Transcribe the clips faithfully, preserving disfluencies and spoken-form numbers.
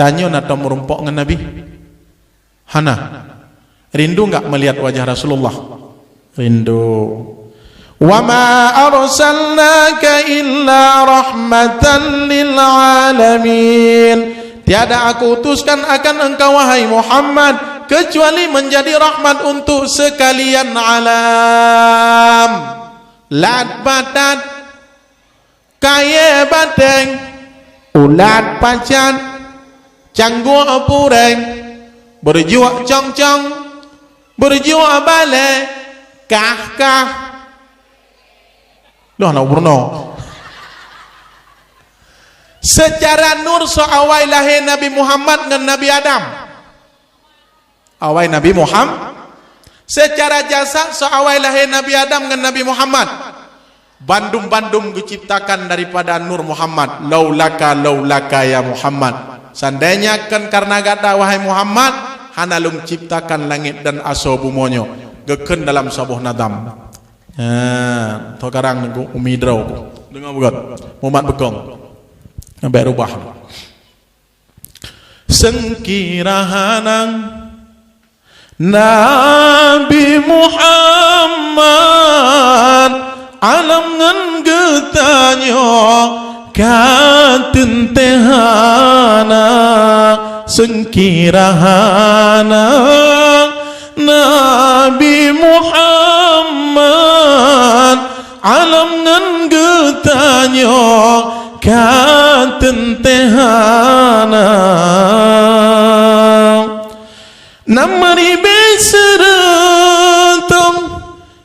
Tanyoe na tom meurumpok ngon Nabi? Hana. Rindu enggak melihat wajah Rasulullah? Rindu. "Wa ma arsalnaka illa rahmatan lil alamin." Tiada Aku utuskan akan engkau, wahai Muhammad, kecuali menjadi rahmat untuk sekalian alam. Lat batat, kayée bateng, ulat pacat, cangguek pureng, beureujuek cong-cong, beureujuek balée, kah-kah. Doh na peurunoe. Seucara nur soe awai lahé Nabi Muhammad ngon Nabi Adam. Awai Nabi Muham-, seucara jasad soe awai lahé Nabi Adam ngon Nabi Muhammad. Bandum-bandum geuciptakan daripada nur Muhammad. Laulaka, laulaka ya Muhammad. Seandainya kon karena gata, wahai Muhammad, hana lôn ciptakan langét dan asoe bumoe nyoe. Geukheun dalam saboh nadam. Ha, tho karang Umi droe. Deungoe beugöt. Mumat beukong. Sampai rubah. Seungkira hana Nabi Muhammad, alam ngon geutanyoe ka teuntée hana. Seungkira hana Nabi Muhammad, alam ngon geutanyoe ka teuntée hana. Nam ribée sireutôb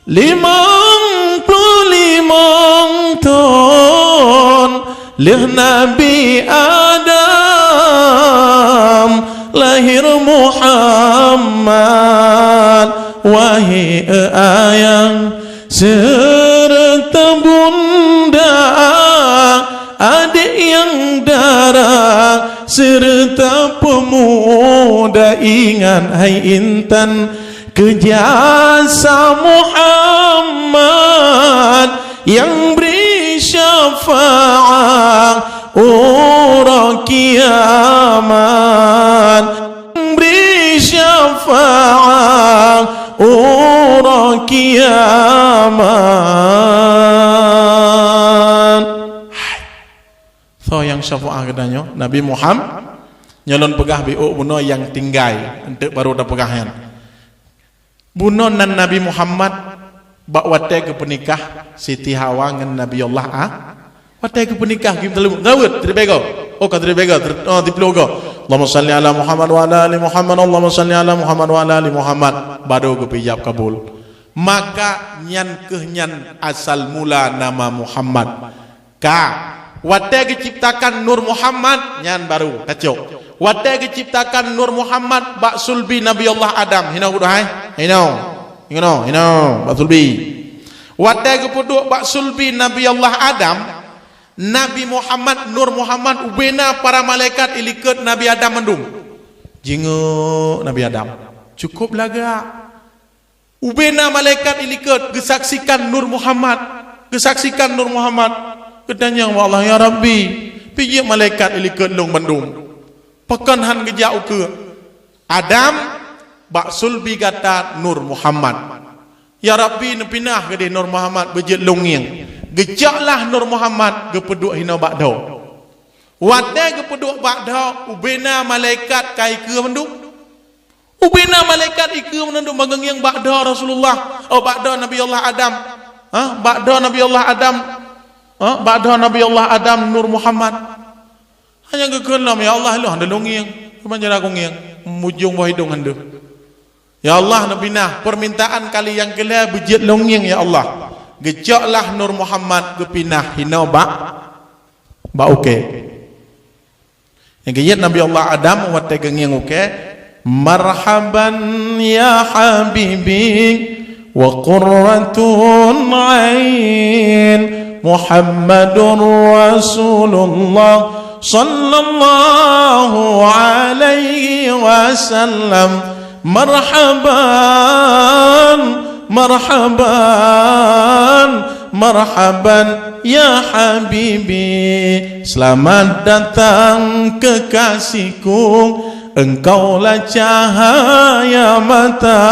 limong ploh limong thon lheueh Nabi Adam lahé Muhammad, wahé ayah seureuta bunda, adék nyang dara seureuta peumuda, ingat hai intan keu jasa Muhammad nyang bri syafaat uroe kiamat. Bri syafaat uroe kiamat. Hai. Soe nyang syafaat geutanyoe? Nabi Muhammad. Nyoe lôn peugah biôh bunoe nyang tinggai, eunteuk barô tapeugah nyan. Bunoe nan Nabi Muhammad bak watée geupeunikah Siti Hawa ngon Nabi Allah A-, watée geupeunikah geutaleueb, taleueb, teureubego. Oh, ka teureubego, ter-, oh, diplueng go. Allahumma shalli ala Muhammad wa ala ali Muhammad, Allahumma shalli ala Muhammad wa ala ali Muhammad. Baru geupeuijab kabul. Maka nyan kheueh nyan asal mula nama Muhammad. Ka. Watée geuciptakan Nur Muhammad, nyan baru tacok. Watée geuciptakan Nur Muhammad bak sulbi Nabi Allah Adam, hinoe geuduek hai? Hinoe. Hinoe, hinoe, bak sulbi. Watée geupeuduek bak sulbi Nabi Allah Adam, Nabi Muhammad, Nur Muhammad, ubena para malaikat ilikot Nabi Adam mandum. Jingeuk Nabi Adam. Cukup lagak. Ubena malaikat ilikot geusaksikan Nur Muhammad, geusaksikan Nur Muhammad. Geutanyong bak Allah, "Ya Rabbi, pijeuet malaikat ilikot lôn bandum. Pakon han geujak ukeue?" Adam, bak sulbi gata Nur Muhammad. Ya Rabbi, neupinah keudeh Nur Muhammad beujeuet lôn ngieng. Geucoklah Nur Muhammad geupeuduek hinoe bak dhoe. Watée geupeuduek bak dhoe, ubena malaikat ka ikeue mandum. Ubena malaikat ikeue mandum bak geungieng bak dhoe Rasulullah, oh, bak dhoe Nabi Allah Adam. Ha? Bak dhoe Nabi Allah Adam. Ha? Bak dhoe Nabi Allah Adam Nur Muhammad. Hanya geukheun lom, "Ya Allah, lôn hana lôn ngieng. Keumanjana kungieng? Mujong boh idong hana." "Ya Allah, neupinah, permintaan kali nyang keulhée beujeuet lôn ngieng, ya Allah." Geucoklah Nur Muhammad geupinah hinoe bak, bak ukée. Nyang keujeuet Nabi Allah Adam watée geungieng ukée, "Marhaban ya habibi wa qurratun ain, Muhammadur Rasulullah sallallahu alaihi wasallam. Marhaban, marhaban, Marhaban ya habibi, selamat datang kekasihku. Engkaulah cahaya mata,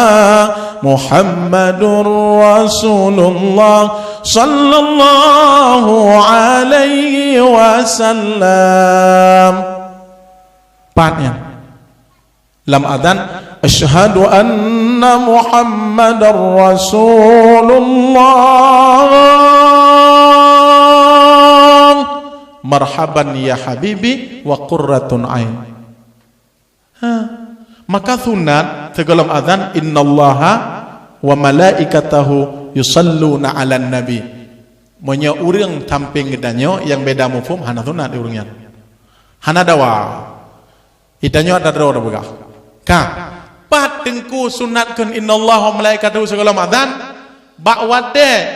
Muhammadur Rasulullah sallallahu alaihi wasallam. Pat nyan. Lam adzan, "Asyhadu anna Muhammadar Rasulullah. Marhaban ya habibi wa qurratun ain." Ha. Maka sunat sigohlom adzan, "Innallaha wa malaikatahu yusalluna 'alan nabi." Meunyoe ureuëng sampéng geutanyoe nyang beda mufhum, hana sunat di ureuëng nyan. Hana dawa. Geutanyoe ata droe tapeugah. Ka, pat teungku sunat kheun "Innallaha wa malaikatahu" sigohlom adzan? Bak watée,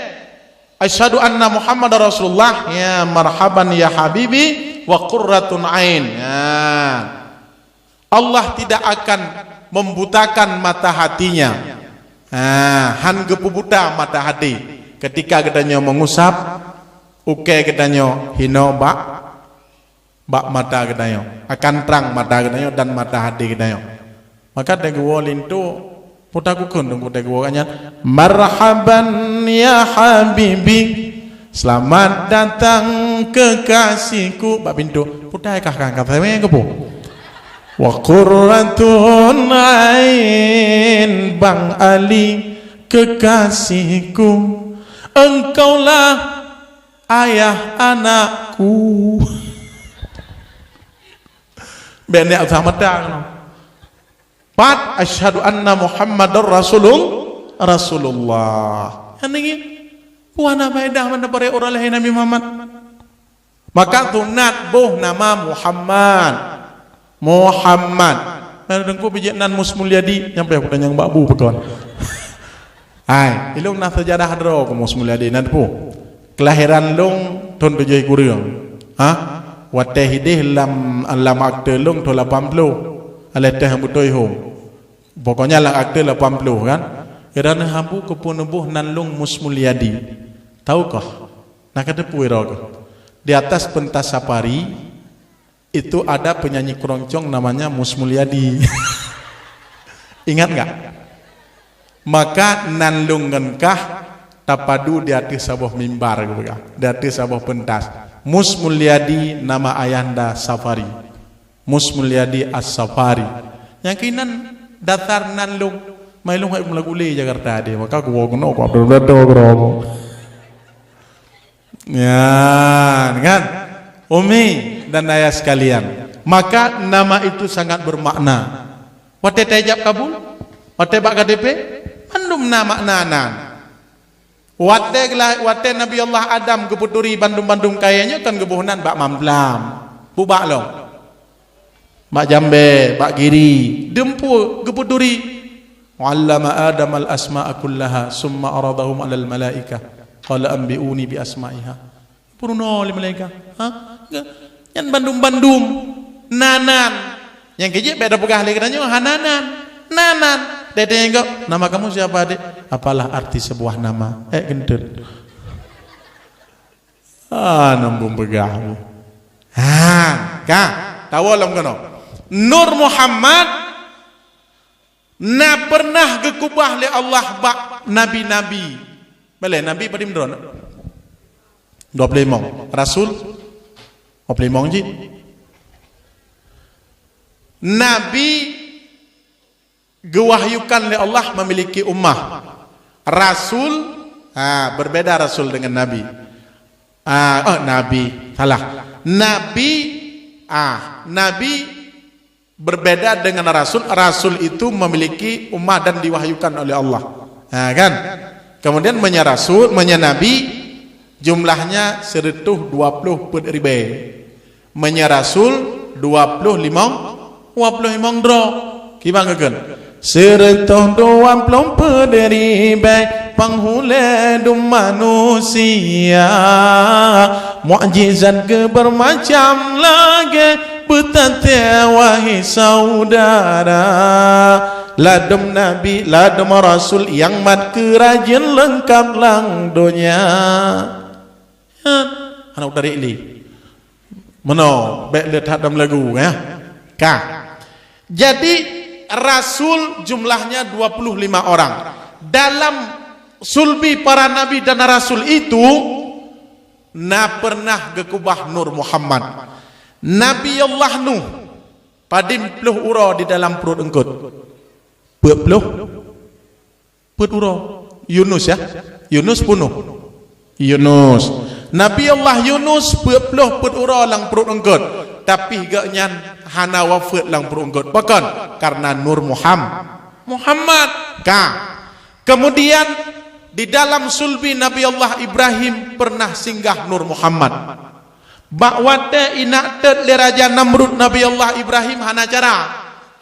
"Asyhadu anna Muhammadar Rasulullah," ya, "Marhaban ya habibi wa qurratun ain." Ya. Allah tidak akan membutakan mata hatinya. Ha, han geupeubuta mata hati ketika geutanyoe meungusap ukée geutanyoe hinoe bak, bak mata geutanyoe. Akan trang mata geutanyoe dan mata hati geutanyoe. Maka teuguwoe linto, peue takheun teungku teuguwoe nyan, "Marhaban ya habibi, selamat datang kekasihku." Bak pintoe, peue takah kan kata mé keupeue? "Wa qurratun ain, Bang Ali kekasihku, engkaulah ayah anakku." Bèk neuk usah mata keunoe. Pat, "Asyhadu anna Muhammadar Rasulul-, Rasulullah." Nyan ninggi. Wah, na faedah mantong barô ureuëng lahé Nabi Muhammad. Maka sunat boh nama Muhammad. Muhammad. Nah, teungku bijéh nan Mus Mulyadi, nyang payah kutanyong bak bu pakon. Hai, ilong na seujarah droe keu Mus Mulyadi, na teupeue? Keulahiran lông thon tujoh kureueng. Ha? Watée hideh lam, lam akte lông thon lapan ploh. Aléh teuh beutôi hom. Pokoknya lam akte lapan ploh kan. Kerana habu keupeue neuboh nan lông Mus Mulyadi. Tahu kah? Na ka teupeue droe kah? Di atas pentas safari, itu ada penyanyi keroncong namanya Mus Mulyadi. Ingat nggak? Maka nan lông ngon kah tapadu di ateueh saboh mimbar, geupeugah, di ateueh saboh pentas. Mus Mulyadi nama ayahanda Safari. Mus Mulyadi As-Safari. Nyang keunan dasar nan lông. Mai lông hai meulagu lé Jakarta deh. Maka geuwoe keunoe, geuwoe keunoe. Nyan, kan? Umi dan ayah sekalian, maka nama itu sangat bermakna. Watée taijab kabul, watée bak K T P, mandum na makna nan. Watée gela-, watée Nabi Allah Adam geupeuturi bandum-bandum kayée nyoe kan geuboh nan bak mamplam. Bubak lom. Bak jambée, bak giri, dum peue geupeuturi. "Wa 'allama Adam al-asma'a kullaha, tsumma 'aradahum 'alal malaikah, qala anbi'uni bi asma'iha." Peurunoe lé malaikat. Ha? Nyan bandum-bandum. Nanan. Nyang keu jeuet bèk tapeugah lé geutanyoe, hana nan. Nanan. Teuntèe gob, "Nama kamu siapa, Dek?" "Apalah arti sebuah nama?" Eh, geunteut. Ah, nambung peugah. Ha, ka. Tawoe lom keunoe. Nur Muhammad na peureunah geukubah lé Allah bak nabi-nabi. Baleh nabi padum droe? Dua puluh limong. Rasul? Dua puluh limong cit. Nabi geuwahyukan lé Allah memiliki ummah. Rasul, ha, berbeda rasul dengan nabi. Ah, oh, nabi, salah. Nabi, ah, nabi berbeda dengan rasul. Rasul itu memiliki ummah dan diwahyukan oleh Allah. Ha, kan? Kemudian meunyoe rasul, meunyoe nabi, jumlahnya sireutoh dua ploh peuet ribèe. Meunyoe rasul, dua ploh limong, dua ploh limong droe. Kiban geukheun? Sireutoh dua ploh peuet ribèe panghulèe dum manusia, mukjizat geuh bermacam lagèe, beutaté wahai saudara. Ladôm nabi, ladôm rasul, nyang mat keurajeuen leungkap lam donya. Nyan, hana utarék lé. Meunoe, bèk le that lam lagu, ya. Ka. Jadi, rasul jumlahnya dua puluh lima orang. Dalam sulbi para nabi dan rasul itu, na pernah geukubah Nur Muhammad. Nabi Allah Nuh, padum ploh uroe di dalam pruet eungkôt. Peuet ploh? Peuet uroe. Yunus, ya? Yunus peunoh. Yunus. Nabi Allah Yunus peuet ploh peuet uroe lam pruet eungkôt. Tapi gobnyan hana wafeuet lam pruet eungkôt. Pakon? Karena Nur Muham-, Muhammad. Ka. Kemudian, di dalam sulbi Nabi Allah Ibrahim pernah singgah Nur Muhammad. Bak watèe inak teuet lé Raja Namrud Nabi Allah Ibrahim hana cara.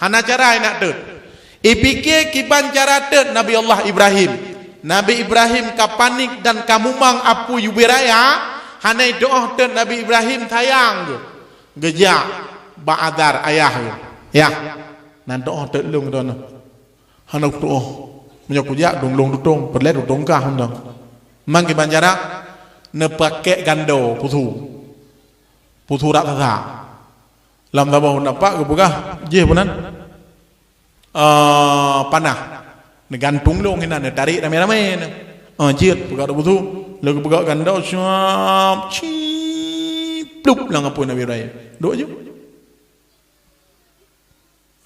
Hana cara inak teuet. Ipike kiban cara teuet Nabi Allah Ibrahim. Nabi Ibrahim ka panik dan ka mumang apui ubé raya, hana itu'oh teuet Nabi Ibrahim sayang geuh. Geujak bak Azar ayah geuh. Yah, na tu'oh teuet lôn droeneuh. Hana kutu'oh. Meunyoe kujak dong lôn tutông, peureulèe tutông kah mantong. Mang kiban cara, neupakék gando pusu. Pusu raksasa. Lam saboh nafak geupeugah, jih peunan, eh, panah. Neugantung lôn inan, neutarek ramé-ramé nyan. Ah, jeuet peugah pusu. Lé geupeugah gando, siap, ciplup lam apui Nabi Ibrahim. Duek ju.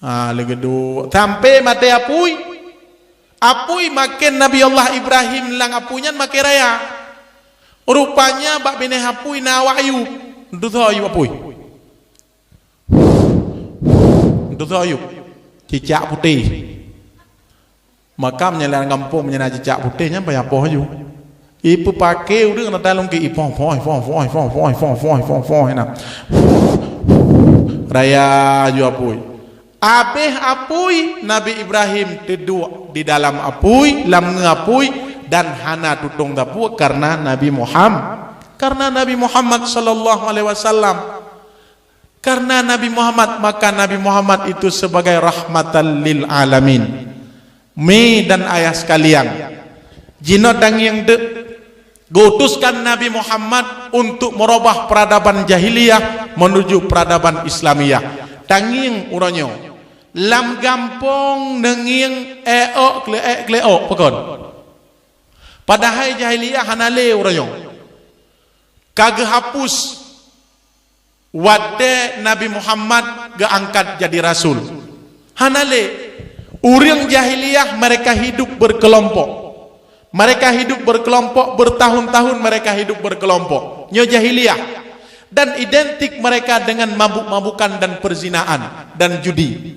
Ah, lé geuduek. Sampai maté apui. Apui maken Nabi Allah Ibrahim lam apui nyan maken raya. Rupanya bak binéh apui na awak ayub. Duek ju ayub apui. Duek ju ayub. Cicak putéh. Maka meunyoe lam gampông meunyoe na cicak putéh nyan payah poh ju. Ipeupaké ureueng na talong keu ipoh-poh, ipoh-poh, ipoh-poh, ipoh-poh, ipoh-poh, na. Raya ju apui. Abéh apui, Nabi Ibrahim teuduek di dalam apui, lam ngeue apui, dan hana tutông sapeue karena Nabi Muham-, karena Nabi Muhammad sallallahu alaihi wasallam. Karena Nabi Muhammad, maka Nabi Muhammad itu sebagai rahmatan lil alamin. Mi dan ayah sekalian, jinoe tangieng deuek geuutuskan Nabi Muhammad untuk merubah peradaban jahiliyah menuju peradaban Islamiyah. Tangieng uroe nyoe, lam gampông neungieng éok kleuék kleuék pakon. Padahai jahiliyah hana lé uroe nyoe. Ka geuhapus watée Nabi Muhammad geuangkat jadi rasul. Hana lé. Ureuëng jahiliyah mereka hidup berkelompok. Mereka hidup berkelompok, bertahun-tahun mereka hidup berkelompok. Nyoe jahiliyah. Dan identik mereka dengan mabuk-mabukan dan perzinaan dan judi.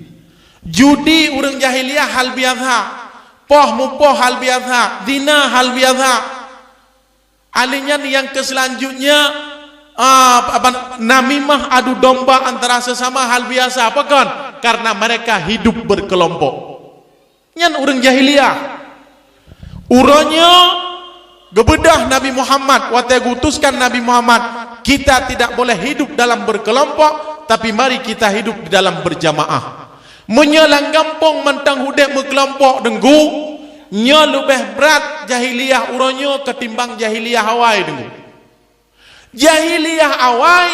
Judi ureuëng jahiliyah hal biasa. Poh mupoh hal biasa. Zina hal biasa. Ahli nyan nyang keu selanjutnya, ah, apa, namimah, adu domba antara sesama hal biasa. Pakon? Karena mereka hidup berkelompok. Nyan ureuëng jahiliyah. Uroe nyoe geubeudôh Nabi Muhammad, watée geuutuskan Nabi Muhammad, kita tidak boleh hidup dalam berkelompok, tapi mari kita hidup di dalam berjamaah. Meunyoe lam gampông mantong udeb meukelompok deunggu, nyoe leubeh brat jahiliyah uroe nyoe ketimbang jahiliyah awai deunggu. Jahiliyah awai,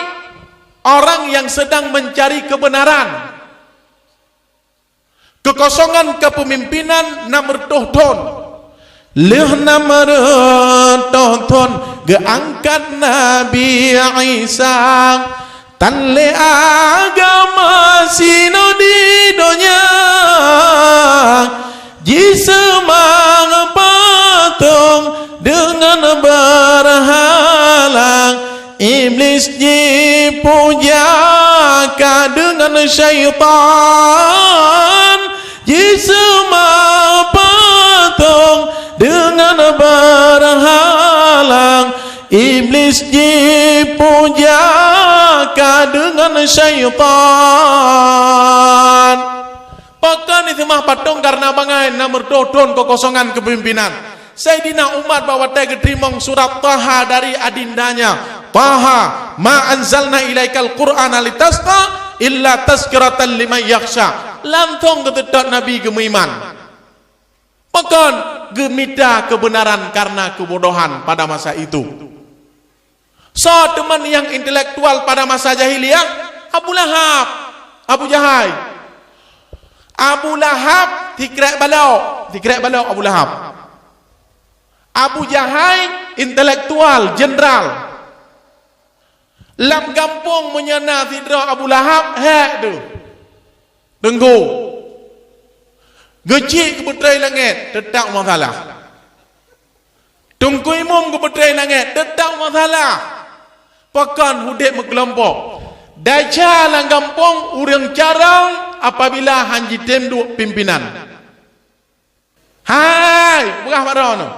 orang yang sedang mencari kebenaran. Kekosongan kepemimpinan na meureutoh thon. Lheueh na meureutoh thon geuangkat Nabi Isa, tan lé agama sinoe di donya. Jiseumang patong deungon beurhala, Iblis jipuja ka deungon syaitan. Jiseumang patong deungon beurhala, Iblis jipuja ka deungon syaitan. Pakon jiseumah patong? Kareuna bangai na meureutoh thon keukosongan keupimpinan. Saidina Umar bak watée geuteurimong surat Taha dari adindanya, "Taha, ma anzalna ilaikal Qur'ana litasqa, "Illa tazkiratan liman yakhsha." Langsong geuteutôt Nabi geumeuiman. Pakon? Geumita keubeunaran kareuna keubodohan pada masa itu. Soe teuma nyang intelektual pada masa jahiliyah? Abu Lahab, Abu Jahai. Abu Lahab sikrek balok, sikrek balok Abu Lahab. Abu Jahai intelektual, jenderal. Lam gampông meunyoe na sidroe Abu Lahab, hék deuh. Teungku. Geuchik geubeutrei langét, teutap masalah. Teungku Imum geubeutrei langét, teutap masalah. Pakon udép meukeulompok. Desya lam gampông ureuëng carông apabila han jitem duek pimpinan. Hai, peugah bak droeneuh.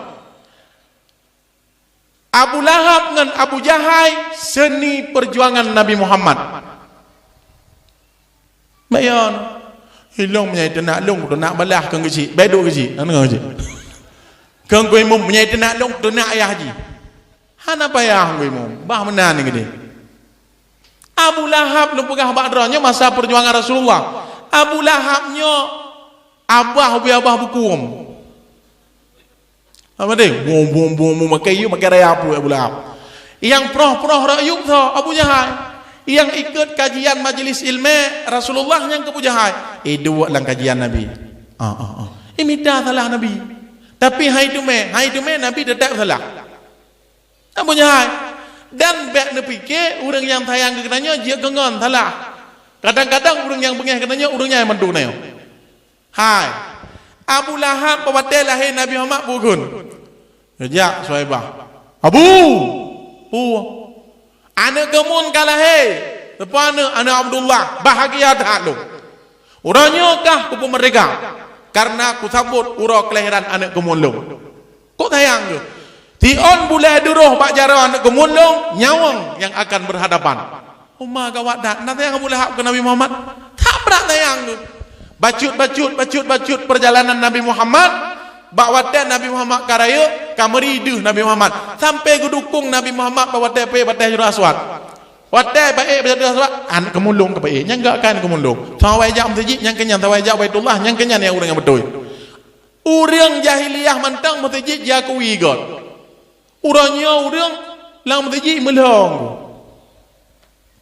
Abu Lahab ngon Abu Jahai seuni peujuangan Nabi Muhammad. Bayon. Ilong meunyoe teunak lông, teunak balah keu geuchik. Baik duek geuchik. Anu geuchik. Keu Teungku Imum meunyoe teunak lông, teunak ayah jih. Hana payah Teungku Imum. Bah meunan ni geude. Abu Lahab lôn peugah bak droeneuh masa peujuangan Rasulullah. Abu Lahab nyoe abah ubé abah bukôm. Apa deh? Bum, bum, bum, bum, makai yub, makai raya pun Abu Lahab. Yang proh-proh rakyat tu Abu Jahal. Yang ikut kajian majlis ilmu Rasulullah nyang keu Abu Jahal. Eh, duek lam kajian Nabi. Ah, ah, ah. Eh, mita salah Nabi. Tapi hai teumé, hai teumé Nabi tetap salah. Abu Jahal. Dan bèk neupike ureuëng nyang sayang keu geutanyoe jeuet keu ngon salah. Kadang-kadang ureuëng nyang beungéh keu geutanyoe ureuëng nyang mandum nyoe. Hai, Abu Lahab bak watée lahé Nabi Muhammad bukon. Geujak Suwaibah. Abu! Pu! Aneuëk keumun ka lahé. Teupeu aneuëk, aneuëk Abdullah. Bahagia that lôn. Uroe nyoe kah kupeumeurdeka, kareuna kusambot uroe keulahiran aneuëk keumun lôn. Kok sayang geuh? Siôn bulée duroh bak jaroe aneuëk keumun lôn, nyawöng nyang akan berhadapan. Uma gawat that, na sayang Abu Lahab keu Nabi Muhammad. That brat sayang geuh. Bacut-bacut, bacut-bacut peurjalanan Nabi Muhammad, bak watée Nabi Muhammad ka rayeuk, ka meuri deuh Nabi Muhammad. Sampai geudukong Nabi Muhammad bak watée peuék bak Hajarul Aswad. Watée peuék bak Hajarul Aswad, aneuëk keumun lôn ka peuék. Nyang gak ka aneuëk keumun lôn. Sawai jak meuseujid, nyang keu nyan sawai jak Baitullah, nyang keu nyan nyang ureuëng nyang beutôi. Ureuëng jahiliyah mantong meuseujid jiakui gét. Uroe nyoe ureuëng lam meuseujid meulhong.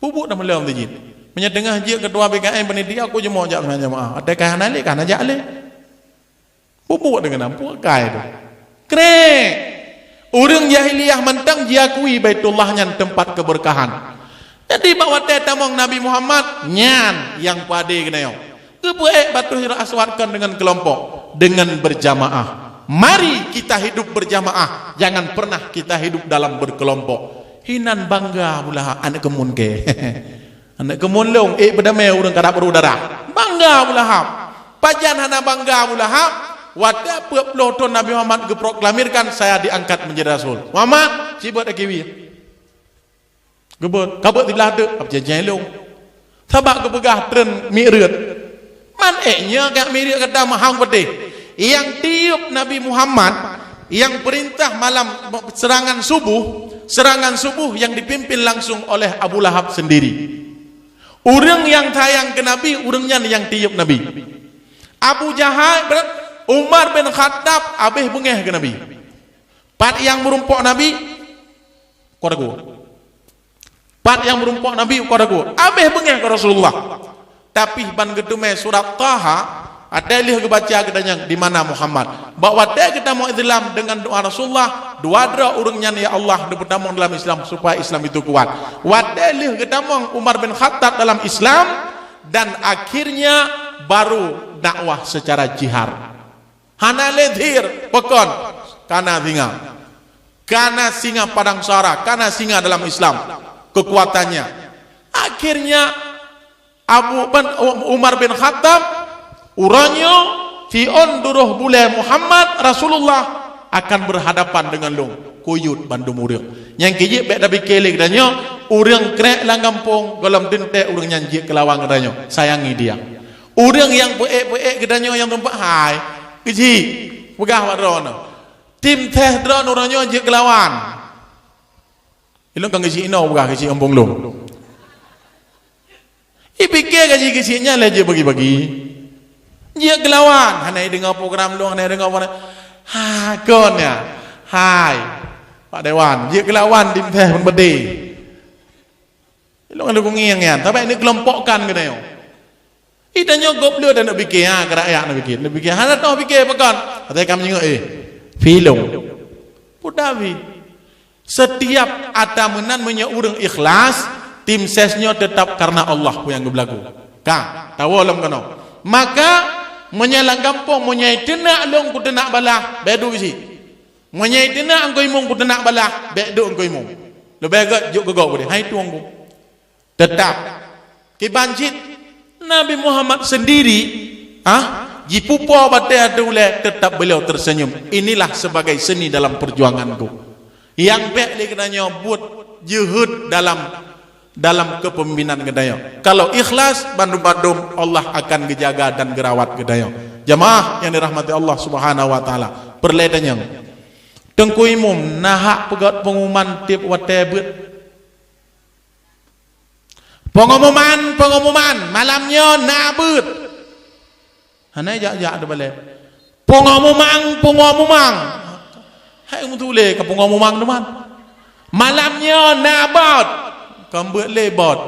Peubuet dah meulhong meuseujid. Meunyoe teungoh jeuet keutua B K M panitia, ku jeumoe jak jamaah. Watée ka hana lé, ka hana jak lé. Peubuet deungon nampu akai tu. Krek. Ureuëng jahiliyah mantong jiakui Baitullah nyan teumpat keubeurkahan. Jadi bak watée tamong Nabi Muhammad, nyan nyang peuadé keunoe. Geupeuék bak Hajarul Aswad kon deungon keulompok, deungon beurjamaah. Mari kita hidup berjamaah, jangan pernah kita hidup dalam berkelompok. Hinan bangga Abu Lahab, aneuëk keumun keu. Aneuëk keumun lôn, ék beudamé ureuëng ka dap beurudarah. Bangga Abu Lahab. Pajan hana bangga Abu Lahab, watée peuet ploh thon Nabi Muhammad geuproklamirkan, "Saya diangkat menjadi rasul." Muhammad, cibeuet akiwi. Geubeuet, ka beuet siblah teuk, ka peujanjian lôn. Sabab geupeugah treun miet reuet. Man ék nyoe gak miet reuet gata meuhang peudeh. Nyang tiub Nabi Muhammad, nyang peurintah malam seurangan suboh, seurangan suboh nyang dipimpin langsung oleh Abu Lahab sendiri. Ureuëng nyang sayang keu Nabi, ureuëng nyan nyang tiub Nabi. Abu Jahal, Umar bin Khattab habéh beungéh keu Nabi. Pat nyang meurumpok Nabi, kota gua. Pat nyang meurumpok Nabi, kota gua. Habéh beungéh keu Rasulullah. Tapi ban geuteumé surat Taha, watée lheueh geubaca geutanyoe di mana Muhammad. Bak watée geutamong Islam deungon doa Rasulullah, dua droe ureuëng nyan, "Ya Allah, neupeutamong dalam Islam supaya Islam itu kuat." Watée lheueh geutamong Umar bin Khattab dalam Islam, dan akhirnya baru dakwah secara jihar. Hana lé zhir, pakon? Kana singa. Kana singa padang sahara, kana singa dalam Islam kekuatannya. Akhirnya Abu bin Umar bin Khattab, uroe nyoe, siôn duroh bulée Muhammad Rasulullah akan berhadapan dengan lôn, kuyut bandum ureuëng. Nyang keu jeuet bék tapike lé geutanyoe, ureuëng krek lam gampông, gohlom teuntée ureuëng nyan jeuet keulawan geutanyoe. Sayangi dia. Ureuëng nyang peuék-peuék geutanyoe nyang teumpat hai, keuji, peugah bak droeneuh. Tim teh droeneuh uroe nyoe jeuet keulawan. Ilong kan keuji inoe peugah keuji gampông lôn. Ipike gaji geuchik nyan lé jeuet bagi-bagi. Jeuet geulawan, hana deungoe program lôn, hana deungoe apa. Ha, kon nyan. Hai. Pak Dewan, jeuet geulawan di meutheh pun beudé. Ilong ada kungieng nyan, tapi ini kelompokkan kena yo. Ita nyoe gob le dan nak fikir, ha, kena ayak nak fikir, nak fikir. Hana tahu fikir apa kan? Kata kami nyengok, eh, film. Pun David. Setiap ata meunan meunyoe ureuëng ikhlas, tim ses nyoe tetap karena Allah peue nyang geublagu. Ka, tawoe lom keunoe. Maka, meunyoe lam gampông, meunyoe teunak lôn kuteunak balah, bék duek isi. Meunyoe teunak engkau imum kuteunak balah, bék duek engkau imum. Leubeh gét jok geugob udeh. Hai tuan ku. Tetap. Kiban cit Nabi Muhammad sendiri, ah, jipupo batée ateueh ulée, tetap beliau tersenyum. Inilah sebagai seni dalam perjuanganku. Yang bék lé geutanyoe buet jeuhet dalam, dalam kepemimpinan geutanyoe. Kalau ikhlas, bandum-bandum Allah akan geujaga dan geurawat geutanyoe. Jamaah yang dirahmati Allah Subhanahu wa taala. Peureulée tanyong. Teungku Imum na hak peugét pengumuman tiep watée beuet. Pengumuman, pengumuman, malam nyoe na beuet. Hana jak-jak teubalek. Pengumuman, pengumuman. Hai meutuléh ka pengumuman teuma. Malam nyoe na bot. Kon beuet lé bot.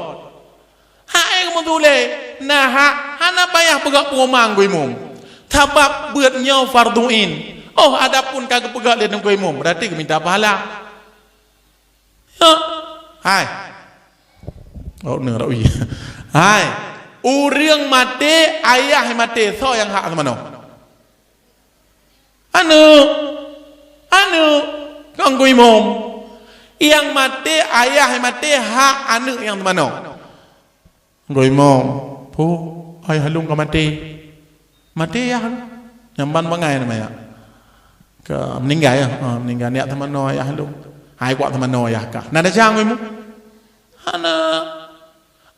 Hai meutuléh na hak, hana payah peugét pengumuman Teungku Imum. Sabab beuet nyoe fardhu ain. Oh, adapun ka geupeugét lé Teungku Imum, berarti geuminta pahala. Ya. Hai. Oh, ni rawi. Hai. Ureuëng maté, ayah maté, soe nyang hak seumanoe? Aneuëk. Aneuëk. Kon Teungku Imum. Nyang maté, ayah maté, hak aneuëk nyang seumanoe. Teungku Imum, "Pu, ayah lôn ka maté." "Maté ayah lôn?" "Nyang ban bangai nama ya?" "Ka meuninggai ya." "Ha, meuninggai. Neujak seumanoe ayah lôn." "Hai, kuat seumanoe ayah kah." "Na desya Teungku Imum?" "Hana."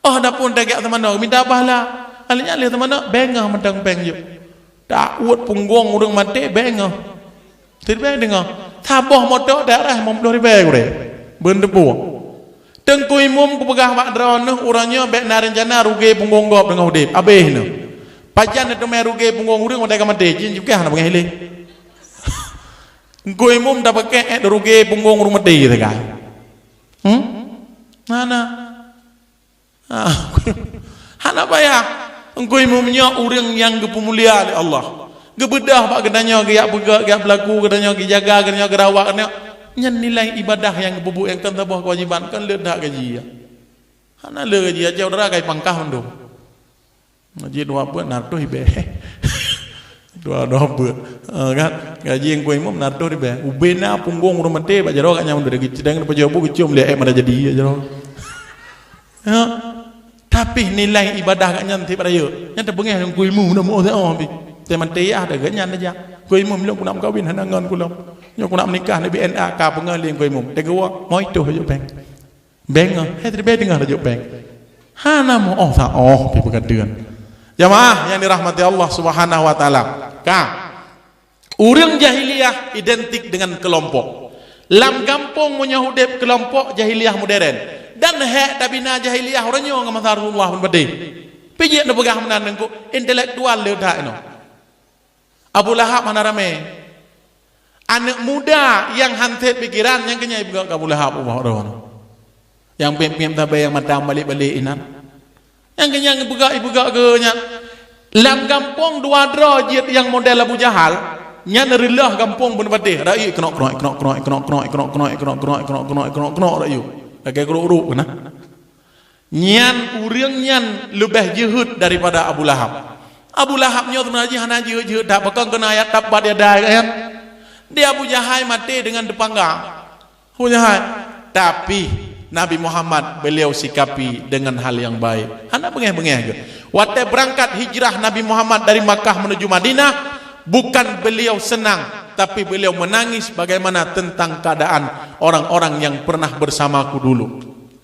"Oh, adapun tajak seumanoe, minta pahala." Akhirnya lé seumanoe, bengah mantong péng jok. Taôt punggong ureuëng maté, bengah. Siribée deungoe, saboh moto darah limong ploh ribée gurée. Beuneupeue. Teungku Imum kupeugah bak droeneuh uroe nyoe bék na reuncana ruge punggong gob deungon udeb. Abéh neuh. Pajan neuteumé ruge punggong ureuëng watée ka maté, jih jukah na beungéh lé. Teungku Imum tapaké ék ruge punggong ureuëng maté teuka. Hmm? Na, na. Ah, hana payah. Teungku Imum nyoe ureuëng nyang geupeumulia lé Allah. Geubeudôh bak geutanyoe, geujak peugét, geujak peulaku geutanyoe, geujaga geutanyoe, geurawat geutanyoe. Nyan nilai ibadah nyang geupeubuet nyang kon saboh keuwajéban, kon le that gaji ya. Hana le gaji ya, jauh dara kai pangkah mandum. Gaji dua buet na reutôh ribée. Dua, dua buet. Ha, kan? Gaji Teungku Imum na reutôh ribée. Ubé na punggong ureuëng maté bak jaroe gobnyan mandum lagi cidang leupah jaweueb geucium lé ék mada jadi ya jaroe. Ya. Tapi nilai ibadah gobnyan tiep rayeuk. Nyan teubeungéh Teungku Imum na meuoh-oh pi. Teuma tiyah dah gobnyan dah jak. Teungku Imum lôn keuneuk meukawen hana ngon kulom. Nyoe keuneuk meunikah neubi N A ka peungéh lé Teungku Imum. Teungku, moi toh jok péng. Bengah, hai teubiet teungoh rajuk péng. Hana meuoh saoh pi peukateuen. Jamaah yang dirahmati Allah Subhanahu wa taala. Ka. Ureuëng jahiliyah identik dengan kelompok. Lam gampông meunyoe udeb kelompok jahiliyah modern. Dan hék tabina jahiliyah uroe nyoe ngon masa Rasulullah pun padé. Pijék neupeugah meunan Teungku, intelektual le that inoe. Abu Lahab hana ramé. Aneuëk muda nyang han sép pikeran nyang keunyan ipeugah keu Abu Lahab ubah droe. Nyang piep-piep sabe nyang mata balek-balek inan. Nyang keunyan ipeugah, ipeugah keu nyan. Lam gampông dua droe jeuet nyang model Abu Jahal, nyan reuloh gampông bunoe patéh. Rakyat kenok-kenok, kenok-kenok, kenok-kenok, kenok-kenok rakyat. Lagée guruk-guruk keunan. Nyan ureuëng nyan leubeh jeuhet daripada Abu Lahab. Abu Lahab nyoe seubeuna jih hana jeuhet-jeuhet that, pakon keuneuk ayat tabbat yada nyan. Di Abu Jahal maté dengan teupanggang. Abu Jahal. Tapi Nabi Muhammad beliau sikapi dengan hal yang baik. Hana beungéh-beungéh geuh. Watée beurangkat hijrah Nabi Muhammad dari Makkah menuju Madinah, bukan beliau senang, tapi beliau menangis bagaimana tentang keadaan orang-orang yang pernah bersamaku dulu.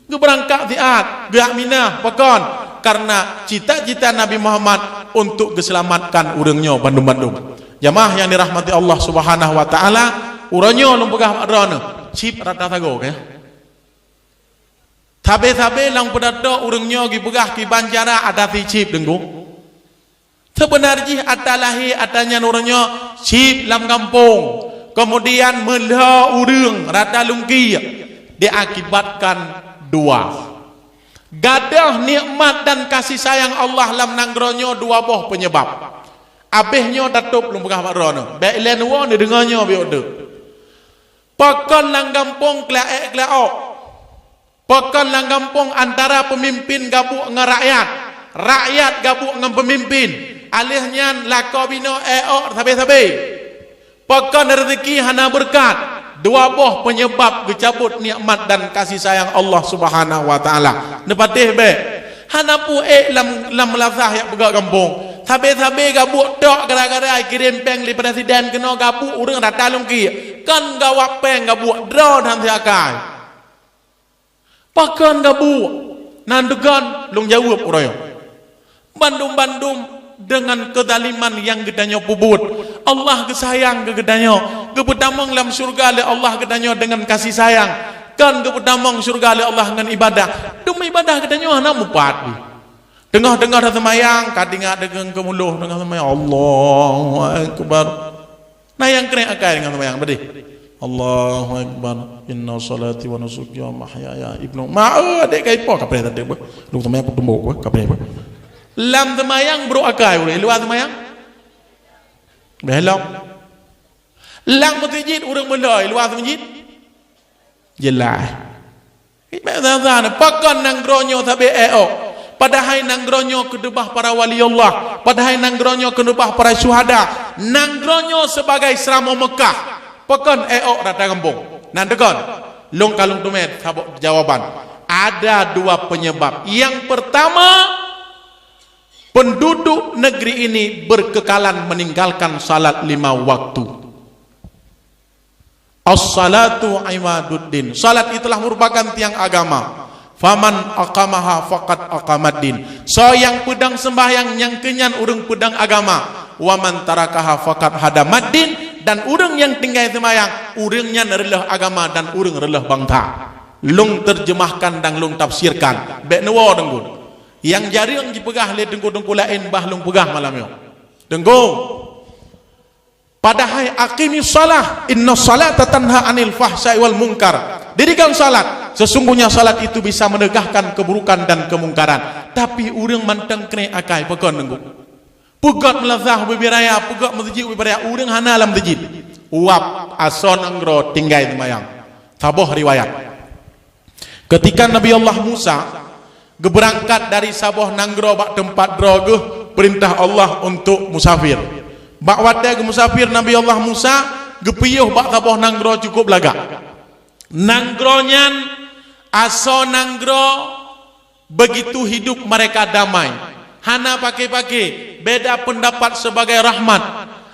Geubeurangkat siat, geujak Mina, pakon? Karena cita-cita Nabi Muhammad untuk geuselamatkan ureuëng nyoe bandum-bandum. Jamaah yang dirahmati Allah Subhanahu wa taala, uroe nyoe lôn peugah bak droeneuh, cit rata sagoe, ka? Sabe-sabe lam pidato ureuëng nyoe geupeugah kiban cara ata si chip deunggong. Seubeuna jih ata lahé ata nyan ureuëng nyoe chip lam gampông. Keumudian meulhö ureuëng rata lungkiek diakibatkan dua. Gadôh nikmat dan kasih sayang Allah lam nanggroe nyoe dua boh peunyebab. Abéh nyoe tatôb lôn peugah bak droeneuh. Bék ilée neuwoe neudeungoe nyoe biôk deuh. Pakon lam gampông keuliaék keuliaok. Pakon lam gampông antara peumimpin gabuek ngon rakyat, rakyat gabuek ngon peumimpin, alheuh nyan lakoe binoe éok sabe-sabe. Pakon reuzeki hana beureukat, dua boh peunyebab geucabot nikmat dan kasih sayang Allah Subhanahu wa Taala. Neupatéh bék, hana peue ék lam, lam meulasah jak peugah gampông. Sabe-sabe gabuek tok gara-gara kirém péng lé presiden keunoe gabuek ureuëng rata lungkiek. Kon gawak péng gabuek droe dan siakai. Pakon gabuek? Nan deugan lôn jaweueb uroe nyoe. Bandum-bandum deungon keuzaliman nyang geutanyoe peubuet, Allah geusayang keu geutanyoe, geupeutamong lam syeuruga lé Allah geutanyoe deungon kasih sayang. Kon geupeutamong syeuruga lé Allah ngon ibadah. Dum ibadah geutanyoe hana mupat pih. Teungoh-teungoh taseumayang ka teuingat deungon keumuloh teungoh seumayang, Allahu Akbar. Na nyang krek akai deungon seumayang beudeh. Allahu Akbar. Inna salati wa nusuki wa mahyaya ibnu ma, eh, adek kai po kapreh tadi apa? Lu seumayang kutumbok apa? Kapreh apa? Lam seumayang brok akai ureuëng luwa seumayang. Belom. Lam meuseujid ureuëng meulhö luwa meuseujid. Jeulaih. Ibadah zahir, pakon nanggroe nyoe sabe éok. Padahai nanggroe nyoe keudeubah para wali Allah. Padahai nanggroe nyoe keudeubah para syuhada. Nanggroe nyoe sebagai seuramoe Meukah. Pakon éok rata gampông. Nan deugon. Lôn ka lôn teumé saboh jawaban. Ada dua penyebab. Yang pertama, penduduk negeri ini berkekalan meninggalkan salat lima waktu. As-salatu imaduddin. Salat itulah merupakan tiang agama. Faman aqamaha faqad aqamaddin. Soe nyang peudong sembahyang nyang keu nyan ureuëng peudong agama. Wa man tarakaha faqad hadamaddin. Dan ureuëng nyang tinggai sembahyang, ureuëng nyan reuloh agama dan ureuëng reuloh bansa. Lôn terjemahkan dan lôn tafsirkan. Bék neuwoe deunggong. Nyang jareueng jipeugah lé deunggong-deunggong laén bah lôn peugah malam nyoe. Deunggong. Padahai aqimis shalah, innas shalata tanha 'anil fahsya'i wal munkar. Dirikan salat, sesungguhnya salat itu bisa menegakkan keburukan dan kemungkaran. Tapi ureuëng mantong krek akai, pakon deunggong. Peugöt meulasah ubé raya, peugöt meuseujid ubé raya, ureuëng hana lam seujid. Wab asoe nanggroe tinggai seumayang. Saboh riwayat. Ketika Nabi Allah Musa geubeurangkat dari saboh nanggroe bak teumpat droe geuh, peurintah Allah untuk musafir. Bak watée geumusafir Nabi Allah Musa geupiôh bak saboh nanggroe cukup lagak. Nanggroe nyan asoe nanggroe begitu hidup mereka damai. Hana pake-pake, beda pendapat sebagai rahmat.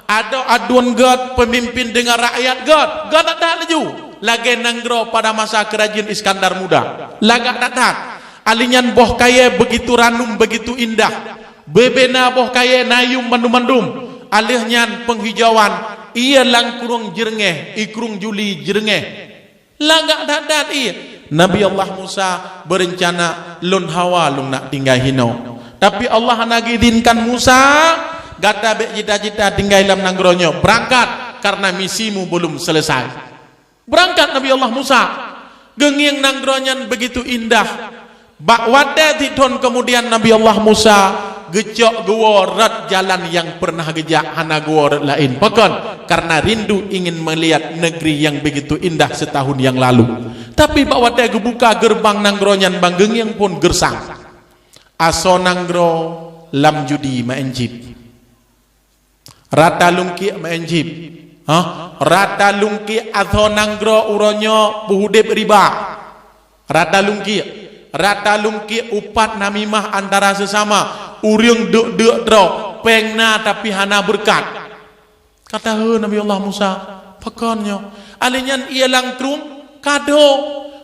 Adoe aduen göt pemimpin deungon rakyat göt, göt that-that laju. Lagée nanggroe pada masa keurajeuen Iskandar Muda. Lagak that-that. Alheuh nyan boh kayée begitu ranum, begitu indah. Bubena boh kayée na yum mandum-mandum. Alheuh nyan penghijauan, ie lam krueng jeureungéh, ie krueng juli jeureungéh. Lagak that-that ie. Nabi Allah Musa beureuncana, "Lôn hawa lôn nak tinggai hinoe." Tapi Allah hana geuizinkan Musa, "Gata bék cita-cita tinggai lam nanggroe nyoe. Beurangkat, karena misimu belum selesai." Beurangkat Nabi Allah Musa. Geungieng nanggroe nyan begitu indah. Bak watée sit thon keumudian Nabi Allah Musa geucok geuwoe rot jalan nyang peureunah geujak, hana geuwoe rot laén. Pakon? Karena rindu ingin melihat negeri yang begitu indah setahun yang lalu. Tapi bak watée geubuka geureubang nanggroe nyan ban geungieng phon geureusang. Asoe nanggroe lam judi maén chip. Rata lungkiek maén chip. Hah? Rata lungkiek asoe nanggroe uroe nyoe beuhudeb riba. Rata lungkiek. Rata lungkiek upat namimah antara sesama. Ureuëng deuk-deuk droe. Péng na tapi hana beureukat. Kata, "He Nabi Allah Musa, pakon nyoe?" Alheuh nyan ie lam krueng kado.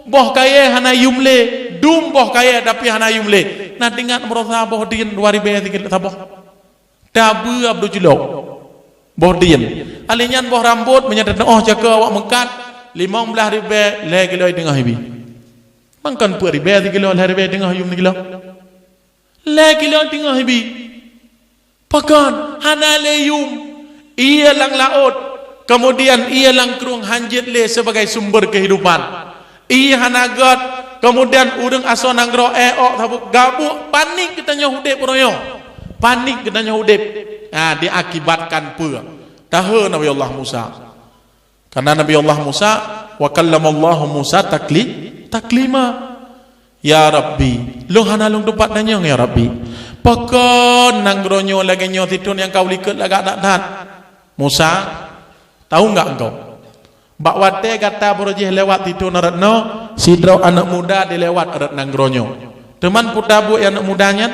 Boh kayée hana yum lé. Dum boh kayée tapi hana yum lé. Na teuingat meurosa boh dien dua ribée sikit saboh. Tabeue Abdul Julok. Boh dien. Alheuh nyan boh rambot meunyoe teunoh caka awak meukat, limong blaih ribée lhée kilo teungoh ibi. Mangkon peuet ribée sikilo, lhée ribée teungoh yum sikilo. Lhée kilo teungoh ibi. Pakon hana lé yum, ié lam laôt, keumudian ié lam krueng hanjeuet lé sibagai sumber keuhidupan. Ié hana gét, keumudian ureuëng asoe nanggroe ék ôk saboh gabuk, panik geutanyoe udeb uroe nyoe. Panik geutanyoe udeb. Ha, diakibatkan peue? Tahe Nabi Allah Musa. Karena Nabi Allah Musa, "Wa kallamallahu Musa takli-, taklima." "Ya Rabbi, lôn hana lôn teupat tanyong, ya Rabbi. Pakon nanggroe nyoe lagée nyoe sithon nyang ka ulikot lagak that-that?" "Musa, tahu enggak engkau? Bak watée gata baroe jih lewat sithon rot noe, sidroe aneuëk muda dilewat rot nanggroe nyoe. Teuman peue tabuet aneuëk muda nyan?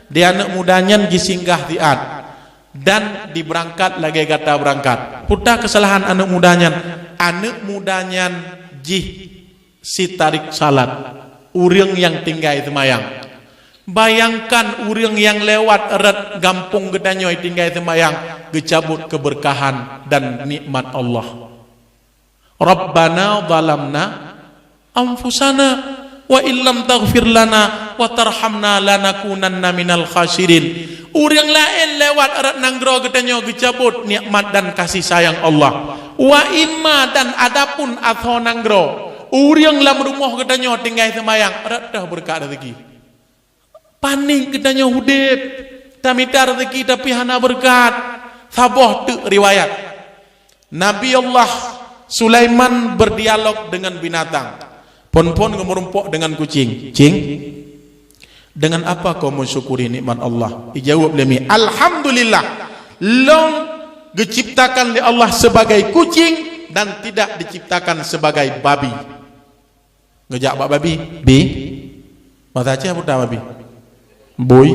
Di aneuëk muda nyan jisinggah siat dan dibeurangkat lagée gata beurangkat. Peue keusalahan aneuëk muda nyan? Aneuëk muda nyan jih si tarik salat, ureuëng nyang tinggai seumayang. Bayangkan ureuëng nyang lewat rot gampông geutanyoe tinggai seumayang, geucabot keubeurkahan dan nikmat Allah. Rabbana zalamna anfusana wa illam taghfir lana wa tarhamna lanakunanna minal khasirin. Ureuëng laén lewat rot nanggroe geutanyoe geucabot nikmat dan kasih sayang Allah. Wa imma dan adapun asoe nanggroe, ureuëng lam rumoh geutanyoe tinggai seumayang, rot teuh beureukat rezeki. Panik geutanyoe udeb, tamita rezeki tapi hana beureukat. Saboh teuk riwayat. Nabi Allah Sulaiman berdialog dengan binatang. Phon-phon geumeurumpok dengan kucing. "Cing, dengan apa kau mensyukuri nikmat Allah?" Ijaweueb lé mi, "Alhamdulillah, lôn geuciptakan lé Allah sebagai kucing dan tidak diciptakan sebagai babi." Geujak bak babi, "Bi, masa ceh buta babi?" "Bui."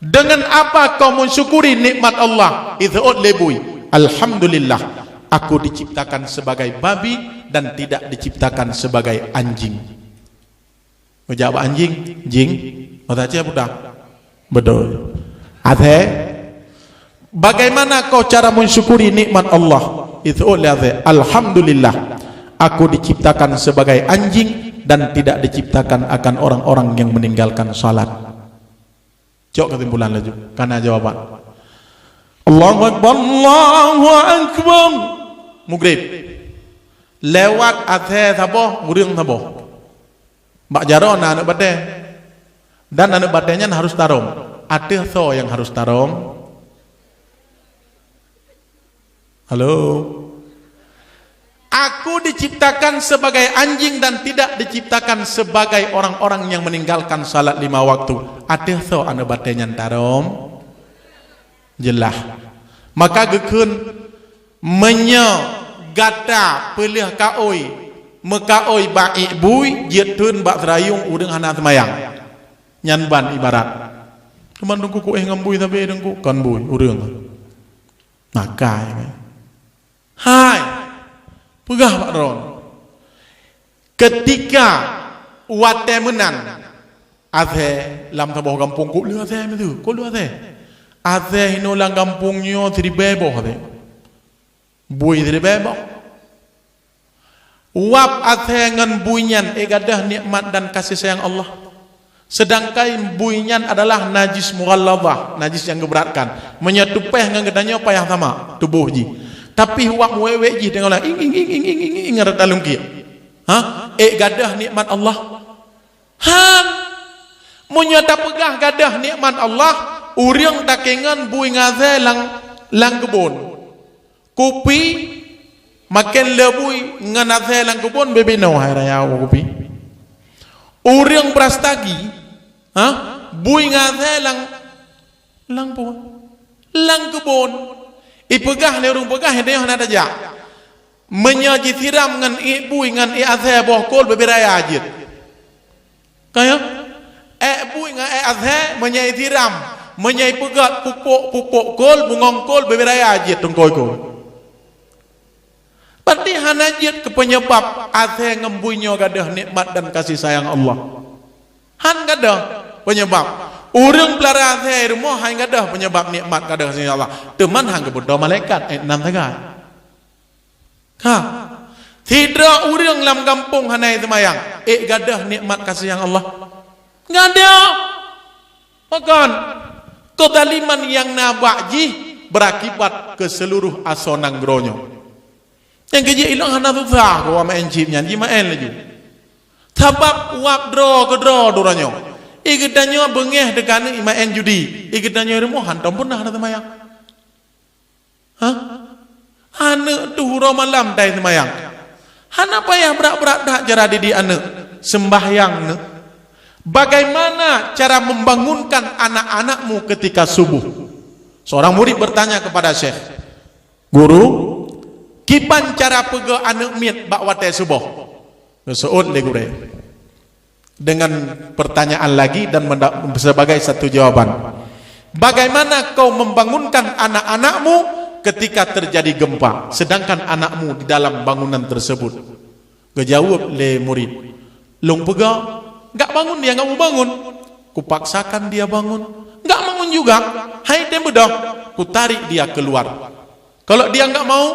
"Dengan apa kau mensyukuri nikmat Allah?" Iseuôt lé bui, "Alhamdulillah, aku diciptakan sebagai babi dan tidak diciptakan sebagai anjing." Geujak bak anjing, "Jing, masa ceh buta?" "Beutôi." "Asée, bagaimana kau cara mensyukuri nikmat Allah?" Iseuôt lé asée, "Alhamdulillah, aku diciptakan sebagai anjing dan tidak diciptakan akan orang-orang yang meninggalkan salat." Cok keusimpulan laju, kana jawaban. Allahu Akbar, Allahu Akbar. Mugrib. Lewat asée saboh, ureuëng saboh. Bak jaroe na aneuëk batée. Dan aneuëk batée nyan harus tarông. Ateueh soe nyang harus tarông? Halo? "Aku diciptakan sebagai anjing dan tidak diciptakan sebagai orang-orang yang meninggalkan salat lima waktu." Ateueh soe aneuëk batée nyan tarông? Jeulaih. Maka geukheun, meunyoe gata peuleueh kaôi, meukaôi bak ék bui, jeuet theun bak seurayong ureuëng hana seumayang. Nyan ban ibarat. Teuma Teungku kuéh ngon bui sabe Teungku, kon bui, ureuëng. Maka, hai, peugah bak droe. Ketika watée meunan, asée lam saboh gampông, kok lheueh asée meutu, kok lheueh asée. Asée hinoe lam gampông nyoe siribée boh asée. Bui siribée boh. Wab asée ngon bui nyan ék gadôh nikmat dan kasih sayang Allah. Seudangkan bui nyan adalah najis mughalladhah, najis nyang geuberatkan. Meunyoe teupéh ngon geutanyoe payah sama tuboh jih. Tapi wab muwék-wék jih teungoh ing, ing, ing, ngon rata lungkiek. Ha? Ék gadôh nikmat Allah? Han! Meunyoe tapeugah gadôh nikmat Allah, ureuëng takengon bui ngon asée lam, lam keubon. Kupi, maken le bui ngon asée lam keubon, bebe noe hai raya kupi. Ureuëng brastagi, ha? Bui ngon asée lam, lam puan. Lam keubon. Ipeugah lé ureuëng peugah, hana tajak. Meunyoe jisiram ngon ék bui ngon ék asée boh kol, bebe raya jeuet. Kaya? Ék bui ngon ék asée, meunyoe isiram, meunyoe ipeugét pupuk-pupuk kol, bungong kol, bebe raya jeuet tungkôi kol. Berarti hana jeuet keu peunyeubab asée ngon bui nyoe gadôh nikmat dan kasih sayang Allah. Han gadôh peunyeubab. Ureuëng peulara asée rumoh han gadôh peunyeubab nikmat gadôh kasih sayang Allah. Teuma han geubeudôh malaikat, ék nan sagai. Ka. Sidroe ureuëng lam gampông hana seumayang, ék gadôh nikmat kasih sayang Allah? Gadôh. Pakon? Kezaliman nyang na bak jih berakibat keu seuluruh asoe nanggroe nyoe. Nyang keujeuet ilong hana susah keu awak maén chip nyan, jimaén laju. Sabab wab droe keudroe droeneuh nyoe. Ie geutanyoe beungéh teuka aneuëk maén judi. Ie geutanyoe rumoh hantom pernah hana seumayang. Hah? Aneuëk tuh uroe malam dai seumayang. Hana payah brat-brat that cara didik aneuëk. Sembahyang neuëk. Bagaimana cara membangunkan anak-anakmu ketika subuh? Seorang murid bertanya kepada Syekh, "Guru, kiban cara peugah aneuëk miet bak watée suboh?" Geuseuôt lé gurée dengan pertanyaan lagi dan menda-, sebagai satu jawaban. "Bagaimana kau membangunkan anak-anakmu ketika terjadi gempa, sedangkan anakmu di dalam bangunan tersebut?" Geujaweueb lé murid, "Lôn peugah, 'Gak bangun dia,' 'Gak mubangun.' Kupaksakan dia bangun. 'Gak bangun juga. Hai tem beudôh,' kutarik dia keluar. Kalau dia 'gak mau,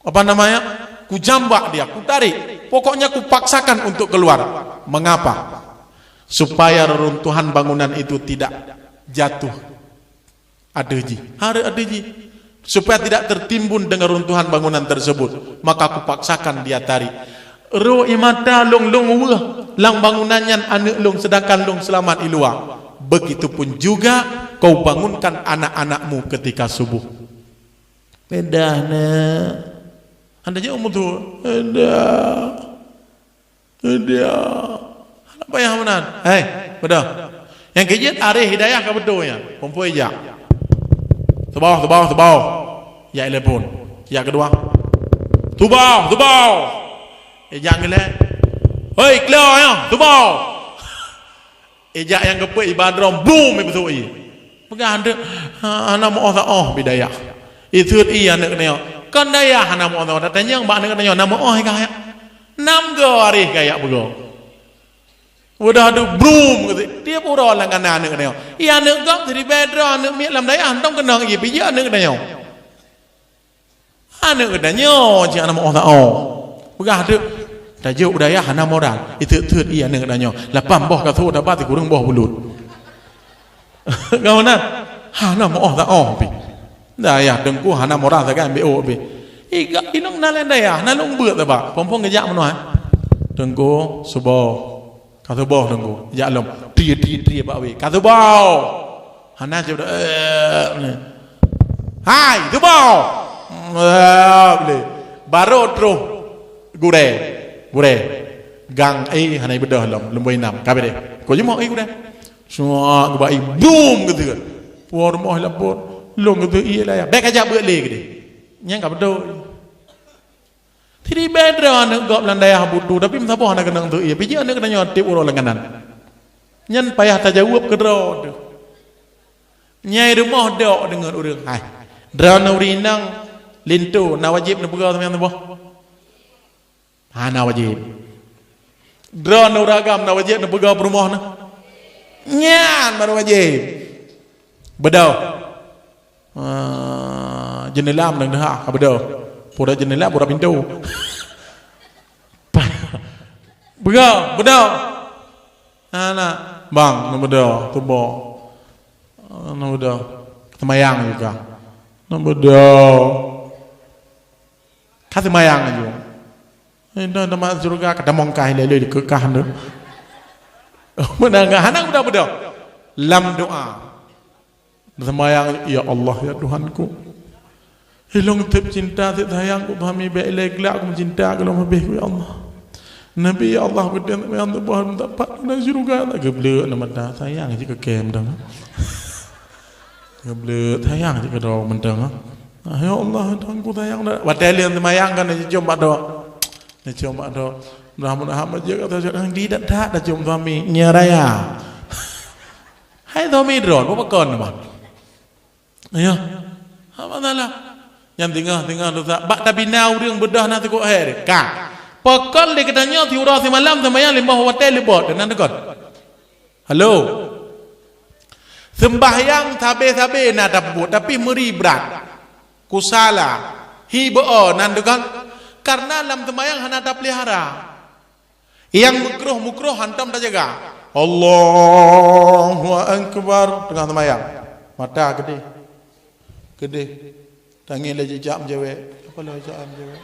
apa namanya, kujambak dia, kutarik. Pokoknya kupaksakan untuk keluar. Mengapa? Supaya reruntuhan bangunan itu tidak jatuh ateueh jih. Hareuet ateueh jih. Supaya tidak tertimbun dengan runtuhan bangunan tersebut, maka kupaksakan dia tarik. Roh ie mata lôn, lôn weueh lam bangunan nyan aneuëk lôn, sedangkan lôn seulamat i luwa. Begitupun juga kau bangunkan anak-anakmu ketika subuh." Pedah na. Anda jaweueb mutu. Pedah. Dia. Hana payah meunan. Hei, beudôh. Nyang keujeuet areh hidayah ka beutôi nyan. Pumpoi jak. Teuboh, teuboh, teuboh. Jak telepon. Jak keudua. Teuboh, teuboh. Jak ngeulhèe. Hei, klo nyoe, teuboh. Ijak nyang keupeuet iba droe, bum, ibeusôk ie. Peugah, "Hana, hana meu'oh saôh bidayah." Iseuet ie aneuëk geutanyoe. Kon dayah hana meu'oh saôh, tatanyong bak aneuëk geutanyoe, "Na meu'oh i kah yak?" Nam go areh kah yak beugo. Udah adu brum, tiep uroe langganan aneuëk geutanyoe. Ie aneuëk gob siribèe droe aneuëk miet lam dayah, hantom keunong ie pijak aneuëk geutanyoe. Aneuëk geutanyoe cit hana meu'oh saôh. Peugah teuk, tajok u dayah hana modal. Iteuet-teuet ie aneuëk geutanyoe. Lapan boh kasô taba sikureueng boh bulut. Ka meunan? Hana meu'oh saôh pih. Dayah teungku hana modal sagai ambek ôk pih. Iga inong na laén dayah, na lôn beuet taba. Phôn-phôn geujak meunoe. Teungku, suboh. Ka suboh teungku, jak lom. Tri, tri, tri bak wé. Ka suboh. Hana cit, eh, ni. Hai, suboh. Eh, boleh. Baru terus gurèe. Gurèe. Gang, eh, hana ibeudôh lom. Lumbôi nam. Ka bideh. Kau jeumok, eh, gurèe. Suak, geuba, eh, bum, gitu kan. Puar moh lapor. Lôn gitu, iya lah ya. Bèk kajak beuet lé gitu. Nyang ka beutôi. Siribèe droe aneuëk gob lam dayah butu, tapi meusaboh hana keunong teuh ie. Pijak aneuëk geutanyoe tiep uroe langganan. Nyan payah tajaweueb keudroe teuh. Nyai rumoh dok deungon ureuëng, "Hai, droeneuh ureuëng inong linto na wajéb neupeugah seumayang suboh?" Hana wajéb. "Droeneuh ureuëng agam na wajéb neupeugah peurumoh neuh?" Nyan baru wajéb. Beudôh. Ah, jeundela meunang deuha, ka beudôh. Pura jeundela, pura pintoe. Beudôh, beudôh. Anak, bang, na beudôh, tuboh. Na beudôh. Seumayang juga. Na beudôh. Ka seumayang laju. Eh, dah, dah masuk syurga, ka tamong kah ilée-ilée dikeukah tu. Meunan hana beudôh-beudôh. Lam doa. Seumayang, "Ya Allah, ya Tuhanku. Ilong teup cinta, teup sayang keu suami, bèk ilée glak keu cinta keu lom habéh, ya Allah. Nabi, ya Allah, keu teup sayang teuboh meudapat keu syurga, tak geubleuk na mata, sayang cit keu kem dong. Geubleuk, sayang cit keu dong mantong, ha. Ah, ya Allah, Tuhanku sayang dah." Watèe lheueh seumayang kan, jicom bak dok. Jicom bak dok. Mudah-mudahan meujeuet kata, "Di dak-dak dah cium suami, nya raya." Hai suami droe, bukan kon, Bang. Ya. Apa salah? Nyang tingah-tingah dosa. Bak tabina ureuëng beudôh na teukok hai ka. Pakon lé geutanyoe siuroe simalam seumayang limong watèe leubot, nan deukon. Halo. Sembahyang sabe-sabe na tapeubuet, tapi meuri brat. Kusala. Hi beu nan deukon. Karena lam seumayang hana tapeulihara. Nyang meukruh-meukruh hantom tajaga. Allahu Akbar, teungoh seumayang. Mata keudeh. Keudeh. Tangieng lé jijak meucewek. Apa lé jijak meucewek?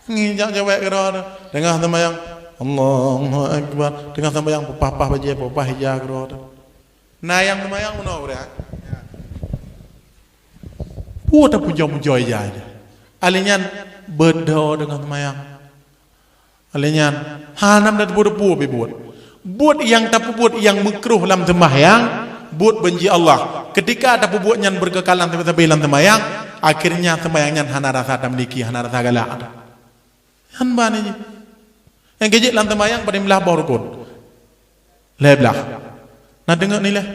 Ngijak meucewek keudroe. Teungoh seumayang. Allahu Akbar. Teungoh seumayang peupah-pah bajée, peupah ija keudroe. Na nyang seumayang meunoe ureuëng. Peue tapujoe-pujoe ija nyan. Alèh nyan beudôh teungoh seumayang. Alèh nyan hana meunan teupeu-teupeu pih buet. Buet nyang tapeubuet nyang meukruh lam seumayang, buet beunci Allah. Keutika tapeubuet nyan beukeukalan sabe-sabe lam seumayang, akhirnya seumayang nyan hana rasa tamiliki, hana rasa galak. Nyan ban jih. Nyang keujeuet lam seumayang padum blaih boh rukon? Lhèe blaih. Na deungoe nilai?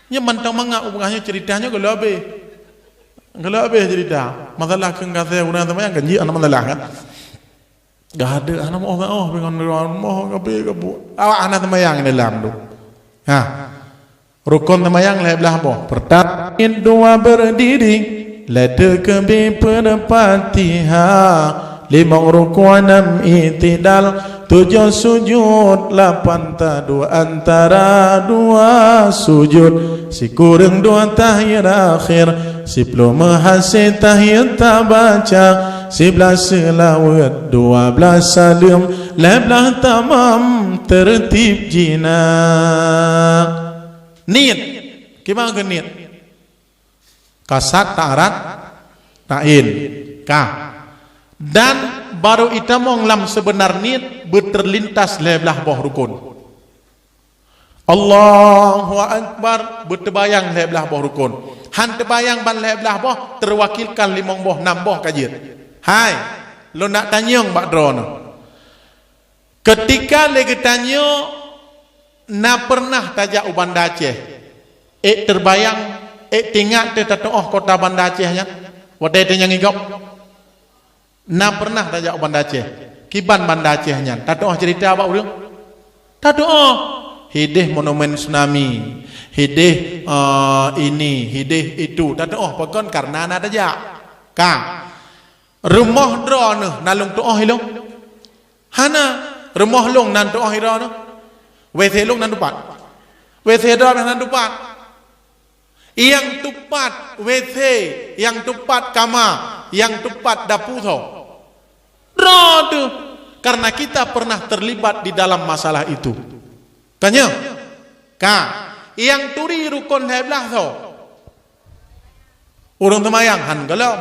Nyoe mantong mangat ubeungah nyoe ceurita nyoe geulabeh. Geulabeh ceurita. Masalah keu gasée ureuëng seumayang kan jih hana masalah kan? Gade hana moh gaoh, bingon moh gabe gabu. Awak hana seumayang di dalam tu. Ha. Rukon seumayang lhèe blaih boh. Pertama, dua berdiri, lhèe teukeubie peuneupatiha, limong rukon, enam i'tidal, tujoh sujud, lapan taduek antara dua sujud, sikureueng dua tahiyat akhir, siploh meuhasé tahiyat tabaca, siblaih seulaweuet, dua blaih saleuem, lhèe blaih tamam, teurtib jih na. Niet. Kiban keu niet? Kasad, ta'arad, ta'yin. Ka. Dan baru itamong lam seubeunar niet beuteurlintas lhèe blaih boh rukon. Allahu Akbar, beuteubayang lhèe blaih boh rukon. Han teubayang ban lhèe blaih boh, teuwakilkan limong boh, nam boh ka jeuet. Hai, lôn nak tanyong bak droeneuh. Keutika lé geutanyoe na peureunah tajak u Banda Aceh, ék teubayang, ék teuingat teuh tatu'oh kota Banda Aceh nyan, watèe teuh nyang igop? Na peureunah tajak u Banda Aceh. Kiban Banda Aceh nyan? Tatu'oh ceurita bak ureuëng? Tatu'oh. Hideh monumen tsunami, hideh, eh, ini, hideh itu. Tatu'oh pakon? Karena na tajak. Ka. Rumoh droeneuh na lôn tu'oh ilôn? Hana. Rumoh lôn na tu'oh droeneuh? WC lôn na tupat? WC droeneuh na tupat? Nyang tupat WC, nyang tupat kama, nyang tupat dapu soe? Droe teuh. Karena kita pernah terlibat di dalam masalah itu. Ka nyoe? Ka. Nyang turi rukon lhèe blaih soe? Ureuëng seumayang han gohlom.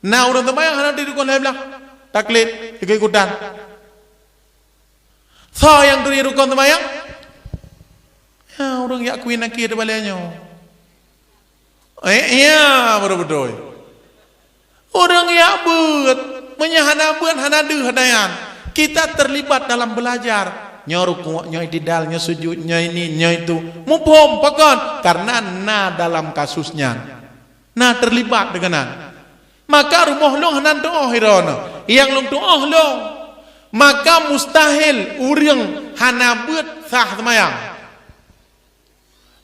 Na ureuëng seumayang hana turi rukon lhèe blaih. Taklid, ikut-ikutan. Soe nyang turi rukon seumayang? Ya, ureuëng jak kuwin akhé teubalée nyoe. Eh, ya, beutôi-beutôi. Ureuëng jak beuet, meunyoe hana beuet, hana deuh, hana nyan. Kita terlibat dalam belajar. Nyoe rukuk, nyoe itidal, nyoe sujud, nyoe ini, nyoe itu. Muphom, pakon? Karena na dalam kasus nyan. Na terlibat deungon nyan. Maka rumoh lôn hana tu'oh droeneuh, nyang lôn tu'oh lôn. Maka mustahil ureuëng hana beuet sah seumayang.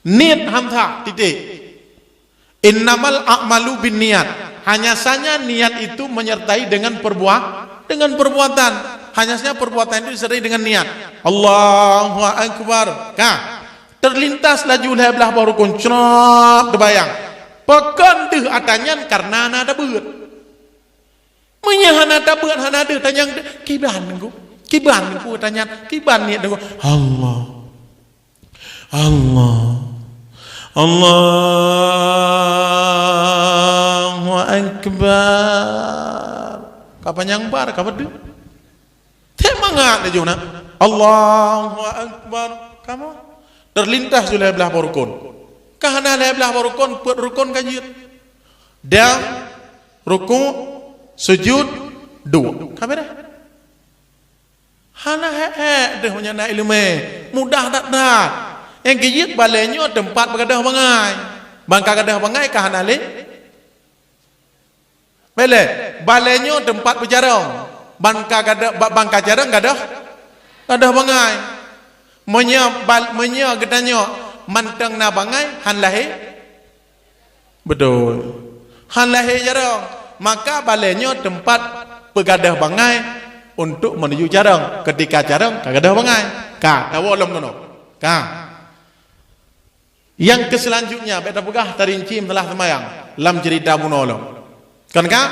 Niet han sah, titik. Innamal a'malu binniyat. Hanya saja niat itu menyertai dengan perbuah-, dengan perbuatan. Hanya saja perbuatan itu disertai dengan niat. Allahu Akbar. Ka. Terlintas laju lhèe blaih boh rukon, crab teubayang. Pakon deuh ata nyan? Karena na tabeuet. Meunyoe hana tabeuet, hana deuh tanyong, kiban Teungku? Kiban Teungku ata nyan? Kiban niet Teungku? Allah. Allah. Allahu Akbar. Ka panyang bar, ka padum? Teumangat laju na. Allahu Akbar. Kamoe terlintas ju lhèe blaih boh rukon. Ka hana lhèe blaih boh rukon, peuet rukon ka jeuet. Dam, rukuk, sujud, duek. Ka beureh. Hana hék-hék deuh meunyoe na iéleumé. Mudah that-that. Nyang keujeuet balée nyoe teumpat beugadôh bangai. Ban ka gadôh bangai ka hana lé. Bèk lé, balée nyoe teumpat beujarông. Ban ka gadôh, ba-, ban ka jarông gadôh, gadôh bangai. Meunyoe bal-, meunyoe geutanyoe mantong na bangai, han lahé. Beutôi. Han lahé jarông. Maka balée nyoe teumpat peugadôh bangai untuk meunuju carông. Keutika carông ka gadôh bangai. Ka, tawoe lom keunoe. Ka. Nyang keu seulanjutnya, bék tapeugah tarinci masalah seumayang lam ceurita bunoe lom. Kon ka?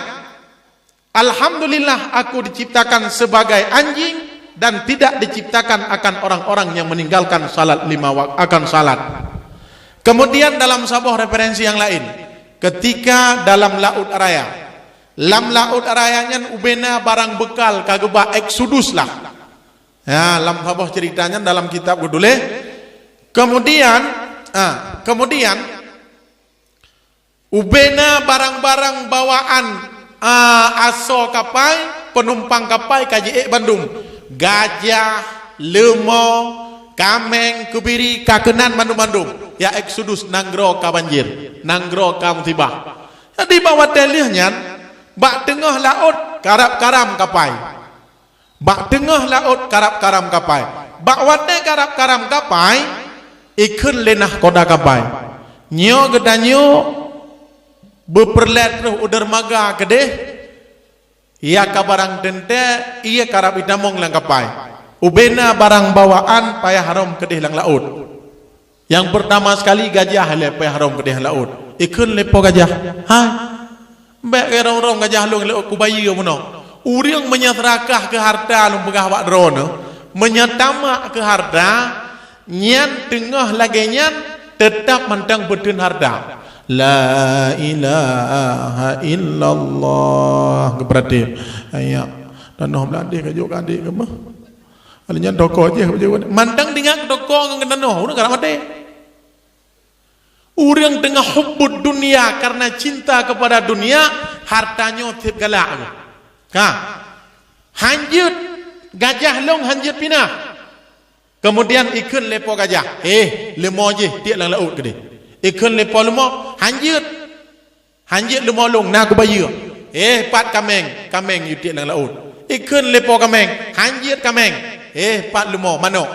Alhamdulillah, aku diciptakan sebagai anjing dan tidak diciptakan akan orang-orang yang meninggalkan salat lima wak-, akan salat. Kemudian dalam saboh referensi yang lain, ketika dalam laut raya, lam laut raya nyan ubena barang bekal ka geuba eksodus lah. Ya, lam saboh ceurita nyan dalam kitab geutuléh. Kemudian, ah, kemudian ubena barang-barang bawaan, ah, asoe kapai, peunumpang kapai ka jiék bandum. Gajah, leumo, kaméng, keubiri ka keunan bandum-bandum. Ya eksodus, nanggroe ka banjir, nanggroe ka musibah. Jadi bak watée lheueh nyan, bak teungoh laôt karab-karam kapai. Bak teungoh laôt karab-karam kapai. Bak watée karab-karam kapai, ikheun lé nahkoda kapai, "Nyoe geutanyoe beupeureulée troh u dermaga keudeh, ya ka barang teuntée, ié karab itamong lam kapai. Ubena barang bawaan payah rhom keudeh lam laôt." Nyang peurtama sekali gajah lé payah rhom keudeh laôt. Ikheun lé po gajah, "Hai, bék keu rhom-rhom gajah lôn laôt, kubayeue meunoe. Ureuëng meunyoe seurakah keu hareuta lôn peugah bak droeneuh, meunyoe tamak keu hareuta, nyan teungoh lagée nyan teutap mantong peutheun hareuta." La ilaha illallah. Geupeurati. Ayat. Tanoh bladeh ka jok keu adék keuh. Lalu nyan toko jih, mantong ingat toko ngon tanoh, ureuëng karab maté. Ureuëng teungoh hubbud dunia, karena cinta kepada dunia, hareuta nyoe tieb galak. Ka. Hanjeuet gajah lôn hanjeuet pinah. Kemudian ikheun lé po gajah, "Eh, leumo jih tiek lam laôt keudeh." Ikheun lé po leumo, "Hanjeuet." "Hanjeuet leumo lôn, na kubayeue." "Eh, pat kaméng, kaméng yue tiek lam laôt." Ikheun lé po kaméng, "Hanjeuet kaméng." "Eh, pat leumo, manok."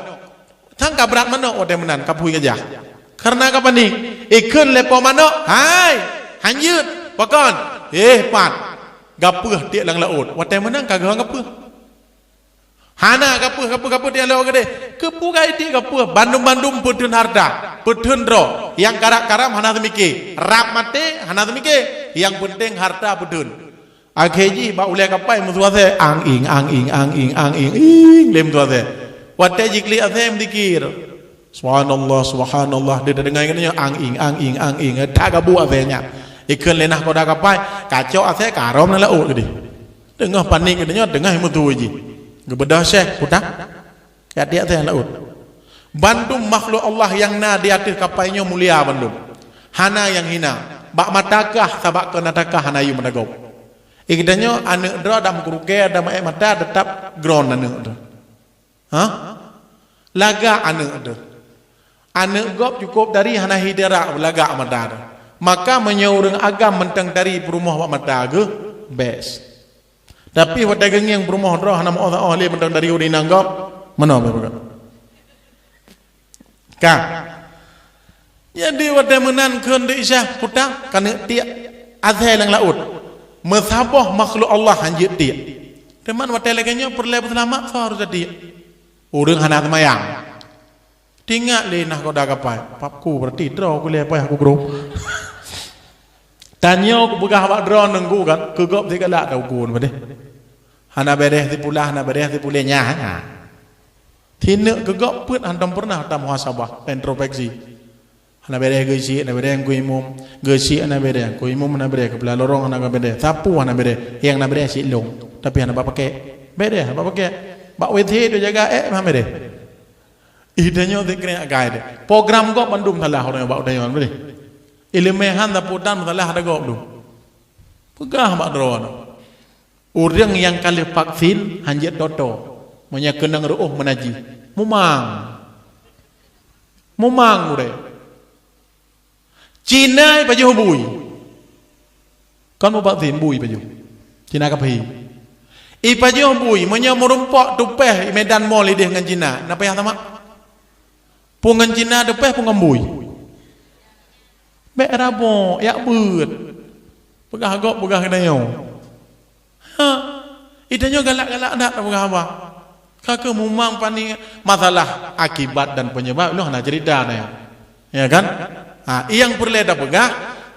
Sang ka brat manok watée meunan ka phui gajah. Karena ka panik. Ikheun lé po manok, "Hai, hanjeuet, pakon?" "Eh, pat, gapeuh tiek lam laôt." Watée meunan ka geuhong gapeuh. Hana gapeuh, gapeuh, gapeuh tiek lam laôt keudeh. Keupeue ka itiek gapeuh? Bandum-bandum peutheun hareuta, peutheun droe. Nyang karab-karam hana teumike, rab maté hana teumike. Nyang peunteng hareuta peutheun. Akhé jih bak ulée kapai meutuasée, ang ing, ang ing, ang ing, ang ing, ing, lé meutuasée. Watée jiklik asée meudikir, "Subhanallah, subhanallah," dia deungai keunoe, ang ing, ang ing, ang ing, that gabuek asée nyan. Ikheun lé nahkoda kapai, kacok asée ka rhom lam laôt keudeh. Teungoh panik geutanyoe, teungoh meuteue jih. Geubeudôh syeh, puta. Ka tiek teuh laôt. Bandum makhluk Allah nyang na di ateueh kapai nyoe mulia bandum. Hana nyang hina. Bak mata kah, sabak keu mata kah hana yum mata gob. Eh, geutanyoe aneuëk droe dam keurukée, dam aék mata, teutap gron aneuëk droe. Hah? Lagak aneuëk droe. Aneuëk gob cukôp tari hana hi teurak lagak mata droe. Maka meunyoe ureuëng agam mantong tari peurumoh bak mata geuh, best. Tapi watée geungieng peurumoh droe hana meu-oh-oh lé mantong tari ureuëng inong gob, meunoe beuh. Ka. Jadi watée meunan kheun di Isa, puta, keuneuk tiek asée lam laôt. Meusaboh makhluk Allah hanjeuet tiek. Teuma watée lagée nyoe peureulée peuseulamat, soe harôh tiek? Ureuëng hana seumayang. Tingat lé nahkoda kapai, "Papku, berarti droe kulée payah kugroe." Tanyoe kupeugah bak droe neunggu kan, keu gob sigalak tauku padeh. Hana bereh sipulah, hana bereh sipuléh nyan. Sineuk keu gob peuet hantom peureunah tamuhasabah, taintropeksi. Hana bereh geusiek, hana bereh ngku imum, geusiek hana bereh, ngku imum hana bereh, keupala lorong hana bereh, sapu hana bereh, nyang na bereh siek lông, tapi hana bak pakek. Bereh hana bak pakek. Bak W C tu jaga ék hana bereh. Ih, tanyoe sikrek agai deh. Program gob bandum salah ureuëng bak tanyoe beudeh. Ileumé han sapu tan salah ada gob tu. Peugah bak droe nyoe. Ureuëng nyang ka lheueh vaksin hanjeuet toto. Meunyoe keunong reuôh meunajih. Mumang. Mumang ureuëng. Cina ipajoh bui. Kon mubakti bui ipajoh. Cina kaphi. Ipajoh bui, meunyoe meurumpok tupéh i Medan Mall ideh ngon Cina, na payah tamak? Peue ngon Cina tupéh, peue ngon bui. Bék rabok, yak beuet. Peugah gob, peugah geutanyoe. Ha, geutanyoe galak-galak that tapeugah haba. Ka keuh mumang pani masalah akibat dan penyebab, lôn hana cerita nyoe. Ya kan? Ha, nyang peureulée tapeugah,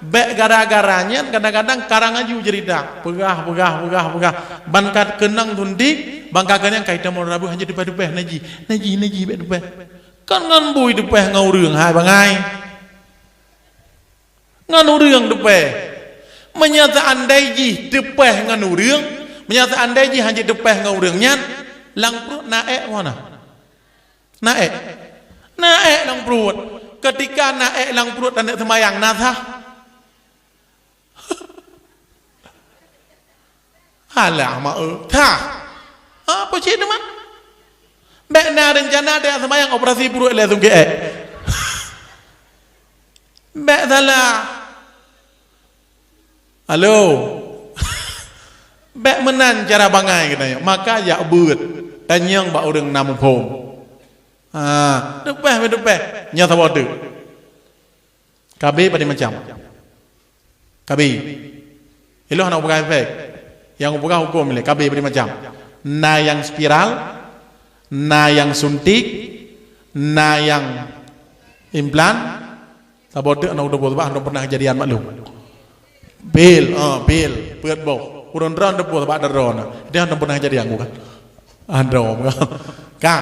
bék gara-gara nyan kadang-kadang karang aju cerita. Peugah, peugah, peugah, peugah. Ban ka keunong suntik, ban ka keunong kai tamong rabu hana teupeh-teupeh, najih, najih, najih bék teupeh. Kan ngon bui teupeh ngon ureuëng, hai bangai. Ngon ureuëng teupeh. Meunyoe seandai jih teupeh ngon ureuëng, meunyoe seandai jih hana teupeh ngon ureuëng nyan, lam pruet na ék meunan. Na ék. Na ék lam pruet. Ketika na ék lam pruet aneuk seumayang, na sah? Alah, mak eu. Tah. Ha, apa cit tu, mak? Bék na rencana dak seumayang operasi pruet lé sungkét ék. Bék salah. Halo. Bék meunan cara bangai geutanyoe. Maka jak beuet. Tanyong bak ureuëng na muphom. Ha, teupeh, teupeh. Nyoe saboh teuk. K B padum macam? K B. Ilôn hana peugah efek. Nyang peugah huköm lé, K B padum macam? Na nyang spiral, na nyang suntik, na nyang implan. Saboh teuk na tuboh, sabab hana pernah kejadian maklum. Pil, ah, pil, peuet boh. Ureuëng droe tuboh sabab droe na. Dia hana pernah kejadian bukan? Ah, droe bukan? Ka.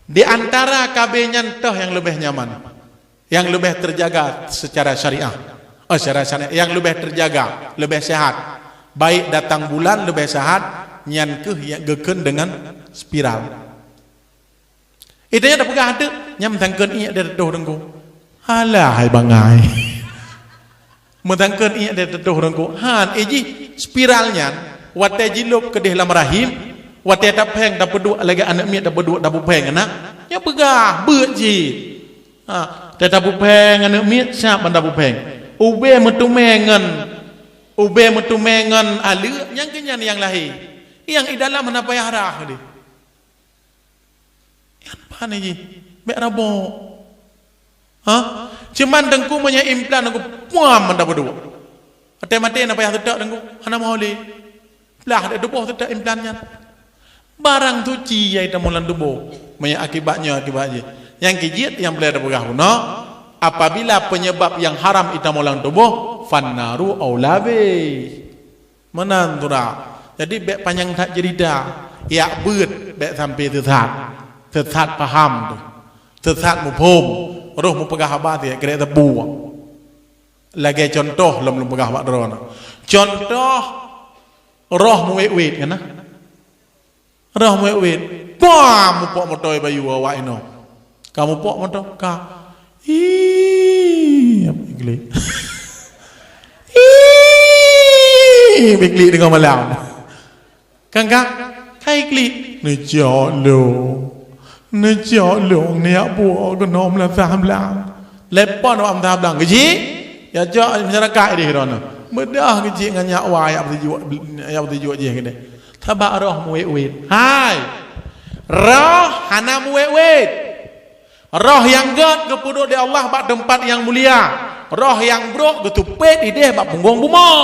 Di antara K B nyan toh nyang leubeh nyaman. Nyang leubeh terjaga secara syariah. Oh, secara syariah. Nyang leubeh terjaga, leubeh sehat. Baik datang bulan leubeh sehat, nyan keuh nyang geukheun deungon spiral. Itu nyang tapeugah teuk, nyang meusangkeun iék di tatoh teungku. Alah, hai bangai. Meusangkeun iék di tatoh teungku. Han, eh jih, spiral nyan, watée jilôb keudeh lam rahim, watée tapheng tapeuduek lagée aneuk miet tapeuduek tapeupheng aneuk, nyan peugah, beuet jih. Ha, teutab pupheng aneuk miet, siap ban tapupheng. Ubé meuteumé ngon, ubé meuteumé ngon aleuek, nyang keu nyan nyang lahé. Nyang i dalam hana payah rhah deh. Nyan pane jih, bék rabok. Ha? Cuman teungku meunyoe implan aku puam ban tapeuduek. Watée maté na payah teutak teungku, hana meuhôi lé. Blah dek tuboh teutak implan nyan. Barang suci nyang itamong lam tuboh. Meunyoe akibat nyoe akibat jih. Nyang keu jeuet nyang peureulée tapeugah bunoe, apabila penyebab nyang haram itamong lam tuboh, fannaru aula bih. Meunan tu dah. Jadi bék panyang that jeurita. Jak beuet bék sampai sesat. Sesat paham tu. Sesat muphom. Roh mupeugah haba siat keu dék teupeu. Lagée cuntoh lom lôn peugah bak droeneuh. Cuntoh roh muwét-wét kan na? Roh muwét-wét. Pah! Mupok moto bayu awak inoe. Ka mupok moto, ka. Ih, apa klik? Ih, klik tengah malam. Kan, Kak? Kai klik. Neucok lôn. Neucok lôn, neujak buok keunoe meulasah blang. Lepon awak meulasah blang. Keuji? Ya cok masyarakat deh droeneuh. Beudoh keuji ngon nyak wa yak beutujuek, yak beutujuek jih keudeh. Sabab roh muwét-wét. Hai. Roh hana muwét-wét. Roh nyang gét geupeuduek lé Allah bak teumpat nyang mulia. Roh nyang brok geutupét ideh bak punggong bumoe.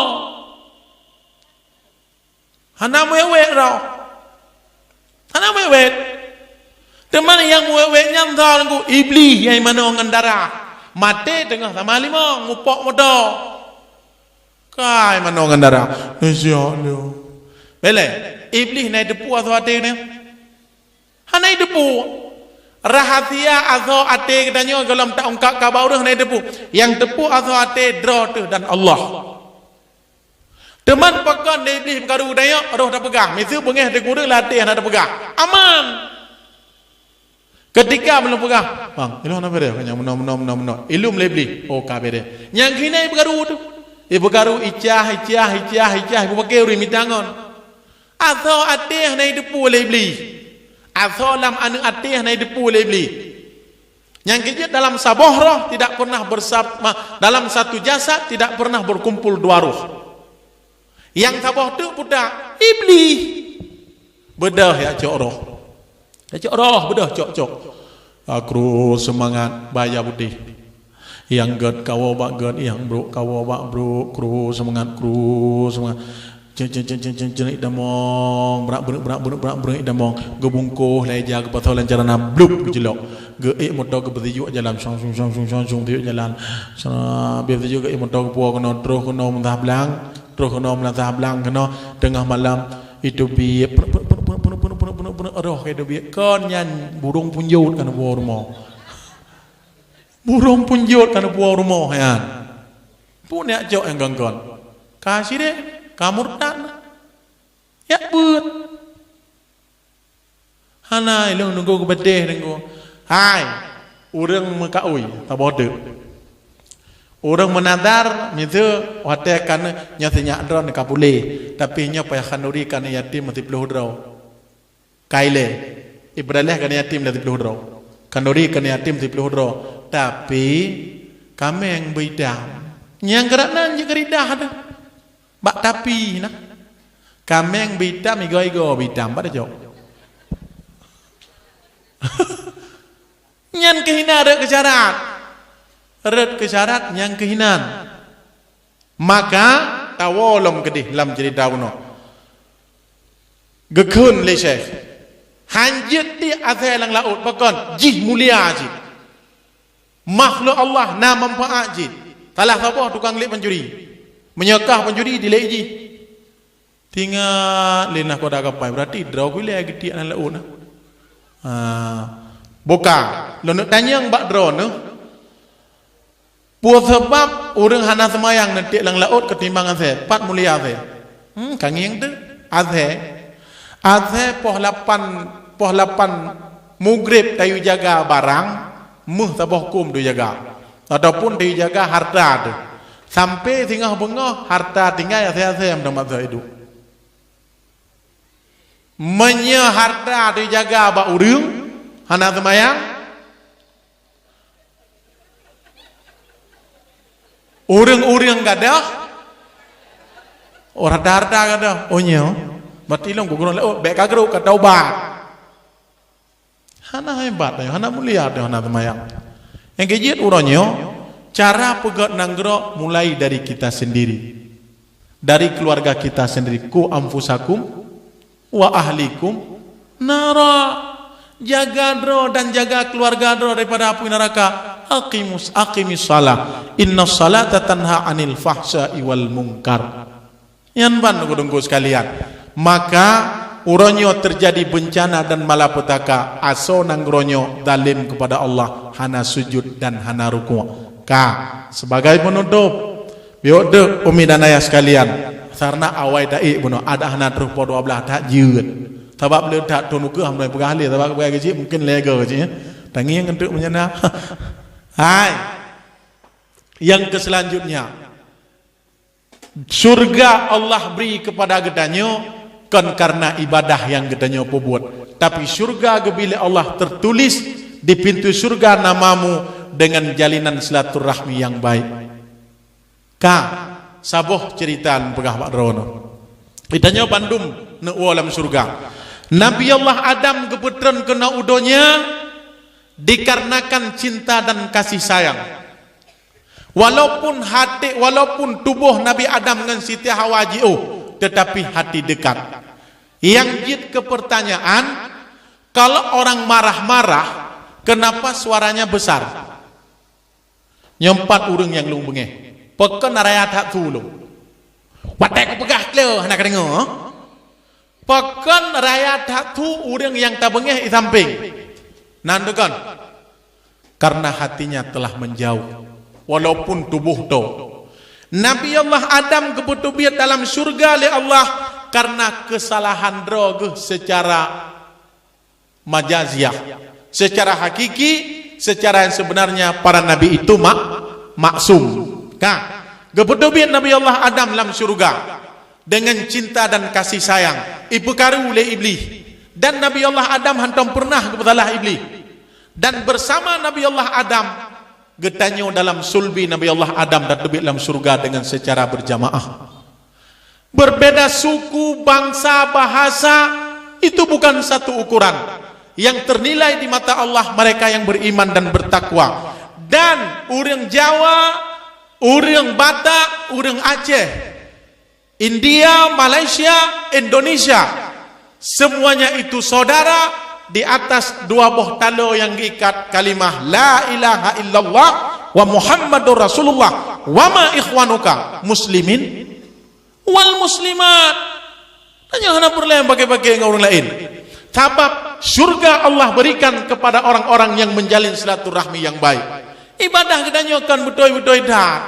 Hana muwét-wét roh. Hana muwét-wét. Teuma nyang muwét-wét nyan soe teungku? Iblih nyang manoe ngon darah. Maté teungoh sama limong, mupok moto. Kai manoe ngon darah. Insya Allah. Bele, Iblih na iteupeu asoe até nyan? Hana iteupeu. Rahasia asoe até geutanyoe gohlom taungkab kaba ureuëng hana iteupeu. Nyang teupeu asoe até droe teuh dan Allah. Teuma pakon lé Iblih peukaru dayok roh tapeugah, miseue beungéh teungku ureuëng lam até hana tapeugah. Aman. Ketika meuleupeugah, "Bang, ilôn hana beureh, nyang meunoe, meunoe, meunoe, meunoe." Ilôn lé Iblih, "Oh, ka beureh." Nyang keuhina ipeukaru tu. Ipeukaru, icah, icah, icah, icah, ipeupaké ureuëng mita ngon. Asoe até hana iteupeu lé Iblih. Asoe lam aneuk até hana iteupeu lé Iblih. Nyang keu jeuet dalam saboh roh tidak pernah bersama, dalam satu jasad tidak pernah berkumpul dua roh. Nyang saboh teuk puta Iblih. Beudoh jak cok roh. Jak cok roh, beudoh cok-cok. Akru seumangat baya putéh. Nyang gét kawoe bak gét, nyang brok kawoe bak brok, kru seumangat, kru seumangat. Cen, cen, cen, cen, cen, cen, idamong, brak, brek, brak, brek, brak, brek, idamong. Geubungkôh lé ija, geupasoe lam carana, blup, geuceulok. Geuék moto, geubeusijuek jalan, syong, syong, syong, syong, syong, syong, sijuek jalan. Sa-, beusijuek geuék moto, geupuwoe keunoe, troh keunoe meuntah blang, troh keunoe meuntah blang keunoe, teungoh malam, iteubiet, peuneuk, peuneuk, roh ka iteubiet. Kon nyan burông punjot ka neuwoe rumoh. Burông punjot ka neupuwoe rumoh nyan. Peue neujak cok nyang kon-kon? Ka syirik, ka murtad. Jak beuet. Hana ilôn nunggu geubeudeh nunggu. Hai, ureuëng meukaui, saboh teuk. Ureuëng meunadar, miseue watée ka nyoe sinyak droeneuh ka puléh, tapi nyoe payah khanduri ka neuyatim siploh droe. Ka ilée, ipeureuléh keuneuk yatim lam siploh droe. Khanduri keuneuk yatim siploh droe. Tapi, kaméng beuitam. Nyang geurat nan jeuet keuridah teuh. Bak tapi na. Kaméng beuitam, igoe-igoe beuitam. Bak tacok. Nyan keuh hina rot keu syarat. Rot keu syarat nyang keuh hinan. Maka, tawoe lom keudeh lam ceurita bunoe. Geukheun lé Syekh, "Han jeuet tiek asée lam laôt, pakon? Jih mulia cit. Makhluk Allah na manfaat cit. Salah saboh tukang lét pancuri. Meunyoe kah pancuri, dilét jih." Tingat lé nahkoda kapai, berarti droe geuh ilée geutiek lam laôt na. Ha. Boh ka, lôn neuk tanyong bak droeneuh, peue sabab ureuëng hana seumayang neutiek lam laôt keutimbang asée? Pat mulia asée? Hmm, ka ngieng teuh. Asée, asée poh lapan, poh lapan mugreb tayue jaga barang, méuh saboh kôm tayue jaga. Ataupun tayue jaga hareuta teuh. Sampoe singoh beungoh hareuta tinggai, asée-asée meuteumé iduek. Meunyoe hareuta tayue jaga bak ureuëng hana seumayang, ureuëng-ureuëng gadôh, oh, hareuta-hareuta gadôh, oh, nyoe, berarti lôn keu gurong laôt, bék ka groe, ka taubat. Hana hebat nyoe, hana mulia nyoe, hana seumayang. Nyang keu jeuet uroe nyoe, cara peugét nanggroe mulai dari kita sendiri. Dari keluarga kita sendiri. "Qu anfusakum wa ahlikum nara." Jaga droe dan jaga keluarga droe daripada apui neraka. Aqimus, aqimis shalah. Innas shalata tanha 'anil fahsya'i wal munkar. Nyan ban, Teungku-teungku sekalian. Maka, uroe nyoe teujadi beuncana dan malapetaka, asoe nanggroe nyoe zalem kepada Allah, hana sujud dan hana rukuk. Ka, sebagai penutup, yuk deuek umi dan ayah sekalian, sarna awai taék bunoe, adak hana troh poh dua blaih that jeuet. Sabab le that thon ukeue hana peugah lé, sabab peugah keu cit mungkin lego cit, ya. Tangieng keuneuk meunyan na. Hai. Yang ke selanjutnya, Syurga Allah bri kepada geutanyoe kon karena ibadah nyang geutanyoe peubuet, tapi syurga geubri lé Allah teutuléh di pintoe syurga namamu deungon jalinan silaturahmi nyang baik. Ka, saboh ceurita lôn peugah bak droeneuh. Geutanyoe bandum neuwoe lam syurga. Nabi Allah Adam geupeutreun keunoe u donya dikarenakan cinta dan kasih sayang. Walaupun hati, walaupun tuboh Nabi Adam ngon Siti Hawa jiôh, tetapi hati dekat. Nyang jeuet keu peurtanyaan, kalau orang marah-marah, kenapa suaranya besar? Nyoe pat ureuëng nyang lôn beungéh. Pakon raya that su lôn. Watée kupeugah keu lôn hana kadeungoe. Pakon raya that su ureuëng nyang tabeungéh i sampéng? Nan deukon. Karena hatinya telah menjauh, walaupun tuboh toe. Nabi Allah Adam geupeuteubiet dalam syurga lé Allah karena kesalahan droe geuh secara majaziah. Secara hakiki, secara yang sebenarnya para nabi itu mak-, maksum. Ka, geupeuteubiet Nabi Allah Adam lam syurga dengan cinta dan kasih sayang, ipeukaru lé Iblih. Dan Nabi Allah Adam hantom pernah geupeusalah Iblih. Dan bersama Nabi Allah Adam, geutanyoe dalam sulbi Nabi Allah Adam dan teubiet lam syurga dengan secara berjamaah. Berbeda suku, bangsa, bahasa, itu bukan satu ukuran. Yang ternilai di mata Allah mereka yang beriman dan bertakwa. Dan ureuëng Jawa, ureuëng Batak, ureuëng Aceh, India, Malaysia, Indonesia, semuanya itu saudara di atas dua boh taloe nyang geuikat kalimah la ilaha illallah wa Muhammadur Rasulullah wa ma ikhwanuka muslimin wal muslimat. Tanyoe hana peureulée bagi-bagi ngon ureuëng laén. Sabab syurga Allah berikan kepada orang-orang yang menjalin silaturahmi yang baik. Ibadah geutanyoe kan beutôi-beutôi that.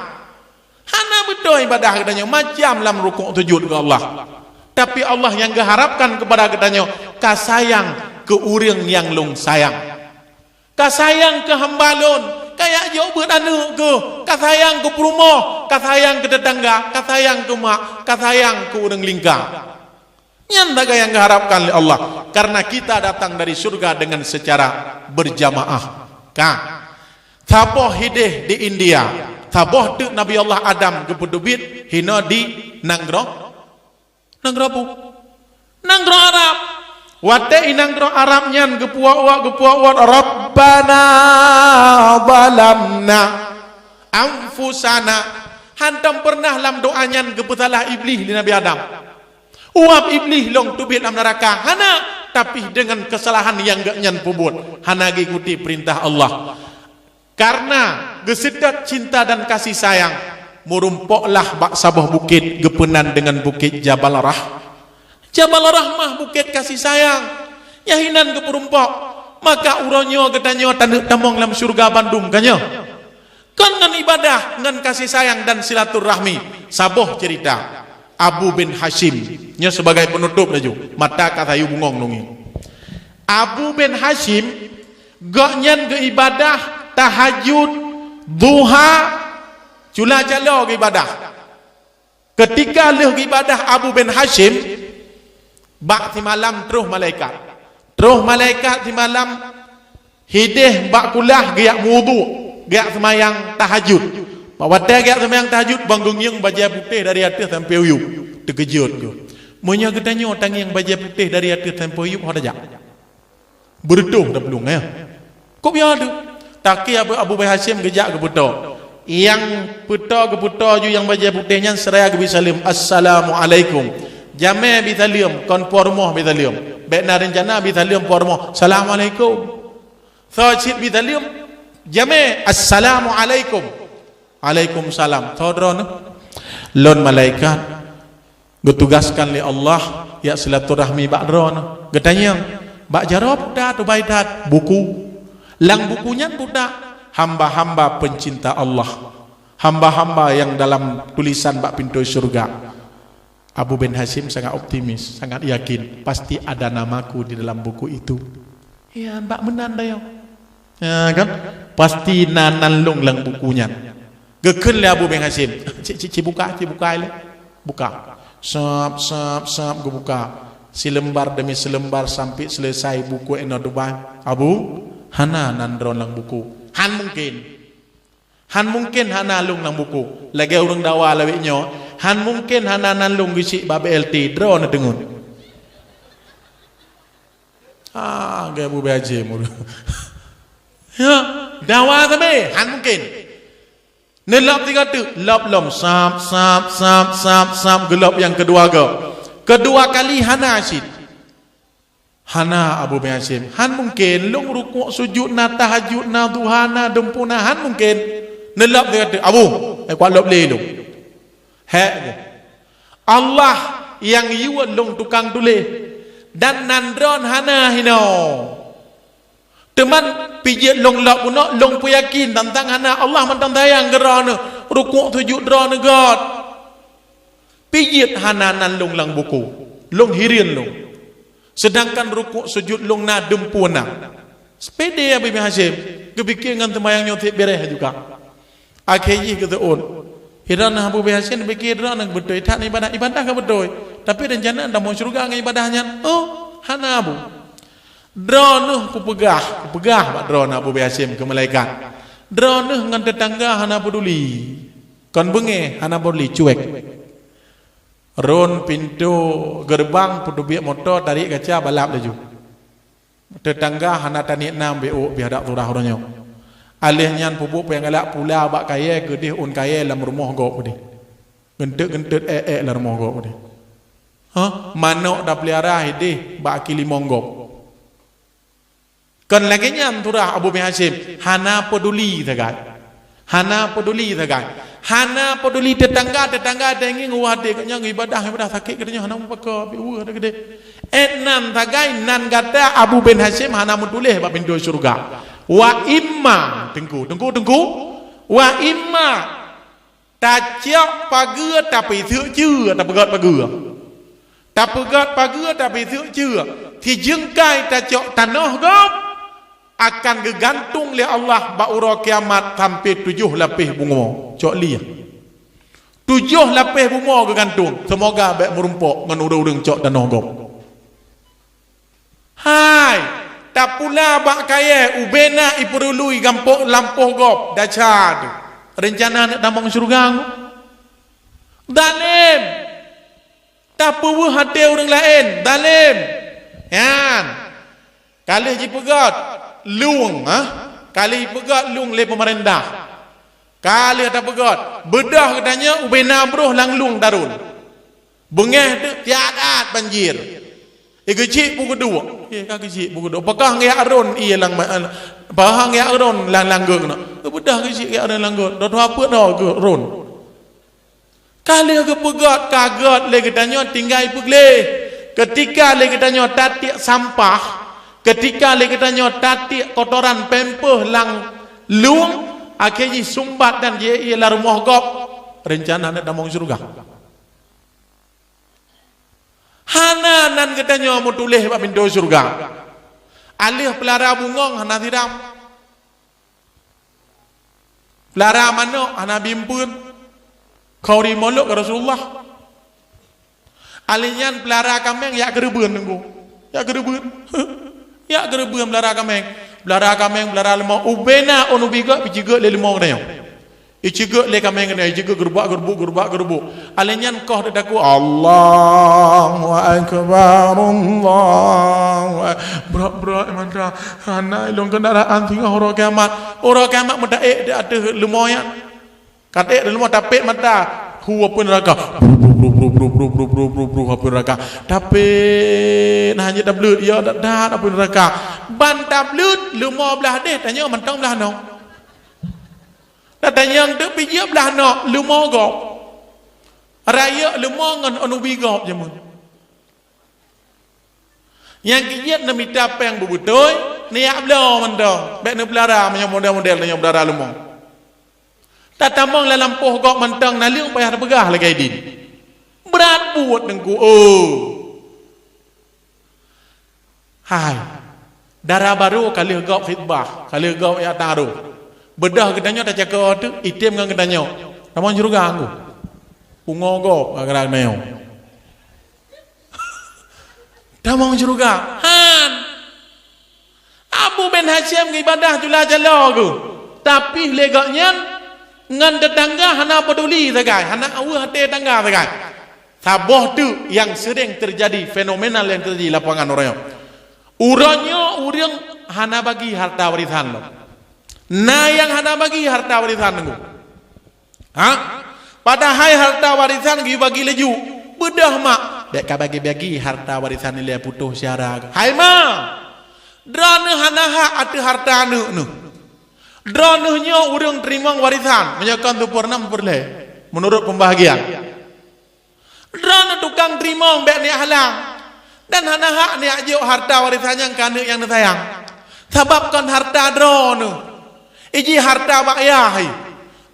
Hana beutôi ibadah geutanyoe macam lam rukuk sujud keu Allah. Tapi Allah nyang geuharapkan kepada geutanyoe ka sayang keu ureuëng nyang lôn sayang. Ka sayang keu hamba lôn, ka jak jok beuet aneuëk keuh, ka sayang keu peurumoh, ka sayang keu teutangga, ka sayang keu mak, ka sayang keu ureuëng lingka. Nyan sagai nyang geuharapkan lé Allah, karena kita datang dari syurga dengan secara berjamaah. Ka. Saboh hideh di India, saboh teuk Nabi Allah Adam geupeuteubiet hino di nanggroe, nanggroe bu, nanggroe Arab. Watée i nanggroe Arab nyan geupuwoe-woe, geupuwoe-woe, "Rabbana zalamna anfusana." Hantom pernah lam doa nyan geupeusalah Iblih lé Nabi Adam. Uap Iblih lôn teubiet lam neuraka, hana, tapi dengan kesalahan nyang geuhnyan peubuet, hana geuikuti peurintah Allah. Karena geuseudot cinta dan kasih sayang, meurumpoklah bak saboh bukét geupeunan dengan Bukét Jabal Rah-, Jabal Rahmah, Bukét Kasih Sayang. Nyang hinan geupeurumpok. Maka uroe nyoe geutanyoe taneuk tamong lam syurga bandum ka nyoe. Kon ngon ibadah, ngon kasih sayang dan silaturahmi. Saboh cerita. Abu bin Hasyim. Nyoe sebagai penutup laju. Mata ka sayu bungong nungi. Abu bin Hasyim, gobnyan geuibadah tahajud, duha, cula calo geuibadah. Ketika lheueh geuibadah Abu bin Hasyim, bak simalam troh malaikat. Troh malaikat simalam, hideh bak kulah geujak meuwudhu, geujak seumayang tahajud. Bak watée geujak seumayang tahajud, ban geungieng bajée putéh dari ateueh sampoe u yup. Teukeujot geuh. Meunyoe geutanyoe tangieng bajée putéh dari ateueh sampoe u yup, ho tajak? Beureutoh taplueng, ya. Kok biasa tu? Takée Abu, Abu Bin Hasyim geujak geupeutoe. Nyang peutoe geupeutoe ju nyang bajée putéh nyan, seuraya geubi saleuem, "Assalamualaikum." Jamé bi saleuem, kon po rumoh bi saleuem. Bék na reuncana bi saleuem po rumoh, "Assalamualaikum." Soe cit bi saleuem, jamé, "Assalamualaikum." "Alaikumsalam." Soe droeneuh? "Lôn malaikat, geutugaskan lé Allah jak silaturahmi bak droeneuh." Geutanyong, "Bak jaroe peue that, ubai that?" "Buku." "Lam buku nyan peue that?" "Hamba-hamba pencinta Allah, hamba-hamba yang dalam tulisan bak pintoe syurga." Abu bin Hasyim sangat optimis, sangat yakin, "Pasti ada namaku di dalam buku itu." Ya, bak meunan dayong. Ya kan? Pasti na nan lôn lam buku nyan. Geukheun lé Abu bin Hasyim, "Cik, cik, cik buka, cik buka ilée." Buka. Sab, sab, sab geubuka. Sileumbar demi sileumbar sampai selesai buku inoe dubai. "Abu, hana nan droe lam buku." "Han mungken. Han mungken hana lôn lam buku." Lagée ureuëng dawa lawét nyoe, "Han mungken hana nan lôn geuchik bak B L T, droeneuh teungeut." Ah, gaya bubé aje mulu. Ya, dawa sabe, han mungken. Neulop tiga teuk, lop lom, sap, sap, sap, sap, sap, geulop nyang keudua goe. Keudua kali hana cit. Hana Abu bin Hasyim, han mungken, lôn rukuk sujud na, tahajud na, duha na, dumpu na, han mungken. Neulop tiga teuk, "Abu, eh, kuat lop lé lôn." Hék geuh. Allah nyang yue lôn tukang tuléh, dan nan droen hana hinoe. Teuma pijeuet lôn lop bunoe, lôn peuyakin tantang hana Allah mantong sayang keu droeneuh, rukuk sujud droeneuh göt. Pijeuet hana nan lôn lam buku, lôn hireuen lôn. Seudangkan rukuk sujud lôn na, dumpu na. Seupedé Abu bin Hasyim, geupike ngon seumayang nyoe cit béréh juga. Akhé jih geuseuôt. Droeneuh Abu bin Hasyim pike droeneuh beutôi that ibadah, ibadah ka beutôi. Tapi reuncana tamong syeuruga ngon ibadah nyan. Oh, hana Abu. Droeneuh kupeugah, kupeugah bak droeneuh Abu bin Hasyim keu malaikat. Droeneuh ngon teutangga hana peuduli. Kon beungéh, hana peuduli, cuek. Rhon pintoe geureubang, peuteubiet moto, tarék gaca, balap laju. Teutangga hana taniet nam bék ôk pih adak surah uroe nyoe. Aléh nyan peubuet peue nyang galak pula bak kayée keudeh ôn kayée lam rumoh gob keudeh. Geunteut-geunteut ék-ék lam rumoh gob keudeh. Hah? Manok tapeulihara hideh bak aki limong gob. Kon lagée nyan surah Abu bin Hasyim, hana peuduli sagai. Hana peuduli sagai. Hana peuduli tetangga-tetangga, dengeng wah deh geuh nyang ibadah, ibadah sakét geutanyoe hana mupaka, bi weueh deh geuh deh. Eh, nan sagai nan gata Abu bin Hasyim hana meutuléh bak pintoe syeuruga. Wa imma, teungku, teungku, teungku. Wa imma tacok pageue tapeuseuk ceue, tapeugét pageue. Tapeugét pageue tapeuseuk ceue. Sijeungkai tacok tanoh gob akan geugantung lé Allah bak uroe kiamat sampoe tujoh lapéh bumoe. Cok lieh. Tujoh lapéh bumoe geugantung. Seumoga bék meurumpok ngon ureuëng-ureuëng cok tanoh gob. Hai, tapula bak kayée ubena ipeurului gampok lampôh gob, desya teuh. Reuncana neuk tamong syeuruga ngon? Dalem. Tapeuweueh até ureuëng laén, dalem. Nyan. Ka lheueh jipeugét lueng, ha? Ka lheueh jipeugét lueng lé peumeurintah. Ka lheueh tapeugét, beudôh geutanyoe ubena broh lam lueng tarôn. Beungéh teuk tiat-at banjir. Eh, geuchik peue geuduek. Eh, ka geuchik peue geuduek. Pakah geujak rôn ié lam ma-, pakah geujak rôn lam, lam geuh keunoe. Eh, beudôh geuchik geujak rôn lam geuh. Dua-dua peuet dua geuh rôn. Ka lheueh geupeugét ka gét lé geutanyoe tinggai peugleh. Keutika lé geutanyoe tatiek sampah, keutika lé geutanyoe tatiek kotoran pampers lam lueng, akhé jih sumbat dan jiék-ék lam rumoh gob, reuncana neuk tamong syeuruga. Hana nan geutanyoe meutuléh bak pintoe syeuruga. Aléh peulara bungöng hana siram. Peulara manök hana bimpeuen. Khauri molok keu Rasulullah. Aléh nyan peulara kaméng yak keureubeuen teungku. Yak keureubeuen. Yak keureubeuen peulara kaméng. Peulara kaméng, peulara leumô. Ubena ôn ubé gét, peucigét lé leumô geutanyoe. Icigét lé kaméng geutanyoe, icigét geureubak-geureubuk, geureubak-geureubuk. Aléh nyan koh teutakot, Allahu Akbar, Allahu Ak-, brat-brat mata. Hana ilôn kendaraan singoh uroe kiamat. Uroe kiamat meutaék di ateueh leumô nyan. Ka taék di leumô tapét mata. Hu apui neuraka. Bru, bru, bru, apui neuraka. Tapét, nah, hana tableuet, ya, dat-dat apui neuraka. Ban tableuet, leumô blah déh, tanyoe mantong blah noe. Tatanyong teuk pih jeuet blah noe, leumô gob. Rayeuk leumô ngon ôn ubé gob jameun. Nyang keu jeuet neumita péng beubeutôi, neuyak bloe mantong. Bék neupeulara meunyoe model-model tanyoe peulara leumô. Tatamong lam lampôh gob mantong naleueng payah tapeugah lagée dien. Brat buet teungku, oh. Hai, dara barô ka lheueh gob khitbah, ka lheueh gob jak taroh. Beudôh geutanyoe tacakô teuk, item ngon geutanyoe. Tamong syeuruga ngon. Pungo gob gara-gara geutanyoe. Tamong syeuruga. Han. Abu bin Hasyim geuibadah cula calo geuh. Tapi lé gobnyan ngon teutangga hana peuduli sagai, hana aweueh até tangga sagai. Saboh teuk nyang seuréng teujadi, fenomenal nyang teujadi lapangan uroe nyoe. Uroe nyoe ureuëng hana bagi harta warisan lom. Na nyang hana bagi harta warisan teungku. Ha? Padahai harta warisan geubagi laju. Beudôh mak, bék kabagi-bagi harta warisan ilée putôh syara. Hai ma! Droeneuh hana hak ateueh harta aneuëk neuh. Droeneuh nyoe ureuëng teurimong warisan, meunyoe kon tupeureunem peureulée, meunurot peumbahagian. Droeneuh tukang teurimong bék neujak halang, dan hana hak neujak jok harta warisan nyan keu aneuëk nyang neusayang. Sabab kon harta droeneuh. Iji harta bak yah,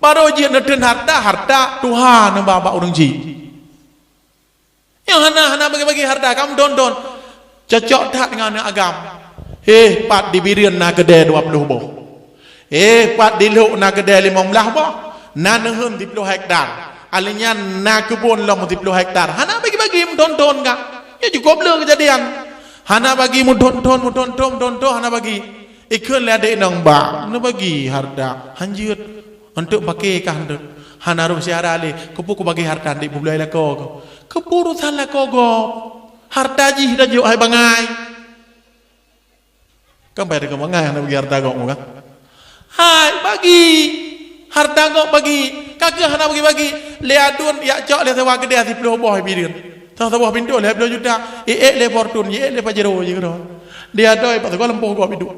barô jeuet neuteun harta, harta Tuhan neuba bak ureuëng jih. Nyoe hana, hana bagi-bagi harta, kamoe don-don. Cocok that ngon aneuëk agam. Heh, pat di Bireuen na keudée dua ploh boh. Heh, pat di Lhok na keudée limong blaih boh. Na neuheun siploh hektar. Alinyan na keubon lom siploh hektar. Hana bagi-bagi, meuthon-thon ka. Nyoe cukôp le keujadian. Hana bagi, meuthon-thon, meuthon-thon, meuthon-thon, hana bagi. Ikheun lé adék nong ba, neubagi harta, hanjeuet, eunteuk paké kah eunteuk, hana rôh syara lé, keupeue kubagi harta eunteuk peubloe lakoe keuh? Keupeue urosan lakoe gob? Harta jih tajok hai bangai. Kan payah deungon bangai hana bagi harta gob kan? Ai, bagi. Hareuta gob bagi. Ka keuh hana bagi-bagi. Lé aduen jak cok lé sewa keudè siplôh boh bireuen. Saboh pintoe lhèe plôh juta. Iék lé Fortuner, iék lé Pajero jih keudroe. Di adoe pat sigoe lampôh gob iduek.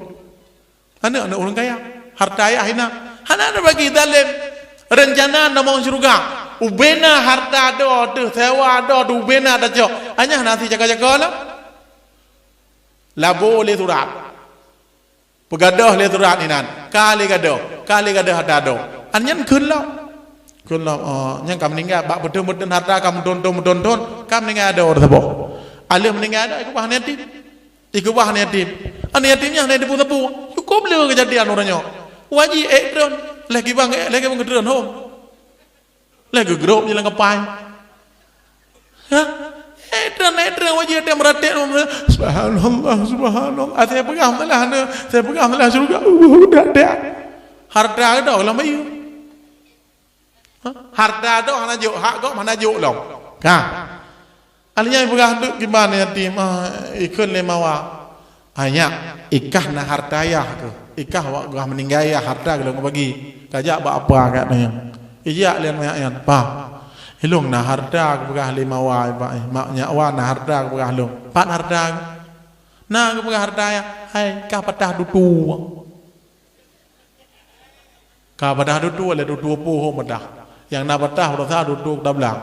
Aneuk-aneuk ureueng kaya. Hareuta ayah hina. Hana neubagi, zalem. Reuncana tamong syeuruga. Ubena hareuta droe teuh, sewa droe teuh, ubena tacok. Anyah na si caka-caka lom. Labo lé surat. Peugadôh lé surat inan, ka lé gadôh, ka lé gadôh hareuta droe. An nyan kheun lom. Kheun lom, oh, nyan ka meuninggai, bak beuthon-beuthon hareuta ka meuthon-thon, meuthon-thon, ka meuninggai droe saboh. Aleuh meuninggai droe, ikeubah aneuk yatim. Ikeubah aneuk yatim. Aneuk yatim nyan hana jiteupeue sapeue. Cukôp le keujadian uroe nyoe. Wajib ék treun, lheuh kibang, lheuh kibang keu treun hom. Lé geugrôp jih lam kapai. Hah? Eh, dan, eh, dan wajah dia meratik, subhanallah, subhanallah. Ah, saya peugah malah ni, saya peugah malah syurga. Uh, dah, dah. Hareuta dah lam bayu. Hah? Hareuta dah hana jok, hak gob hana jok lom. Ka. Akhirnya peugah tu kiban yatim, ah, ikheun lé mawa. Anyak, ikah na hareuta yah keuh. Ikah wak gah meuninggai yah hareuta keuh lôn bagi. Kajak bak apa kat nyan. Ijak lé anyak nyan, "Pa, ilôn na hareuta," geupeugah lé mawa, "Pak, eh, mak nyak wa na hareuta," geupeugah lôn. "Pat hareuta?" "Na," geupeugah, "hareuta yah." "Hai, kah patah dutu." Ka patah dutu, lé dutu puhom patah. Nyang na patah, beurasa dutu tablang.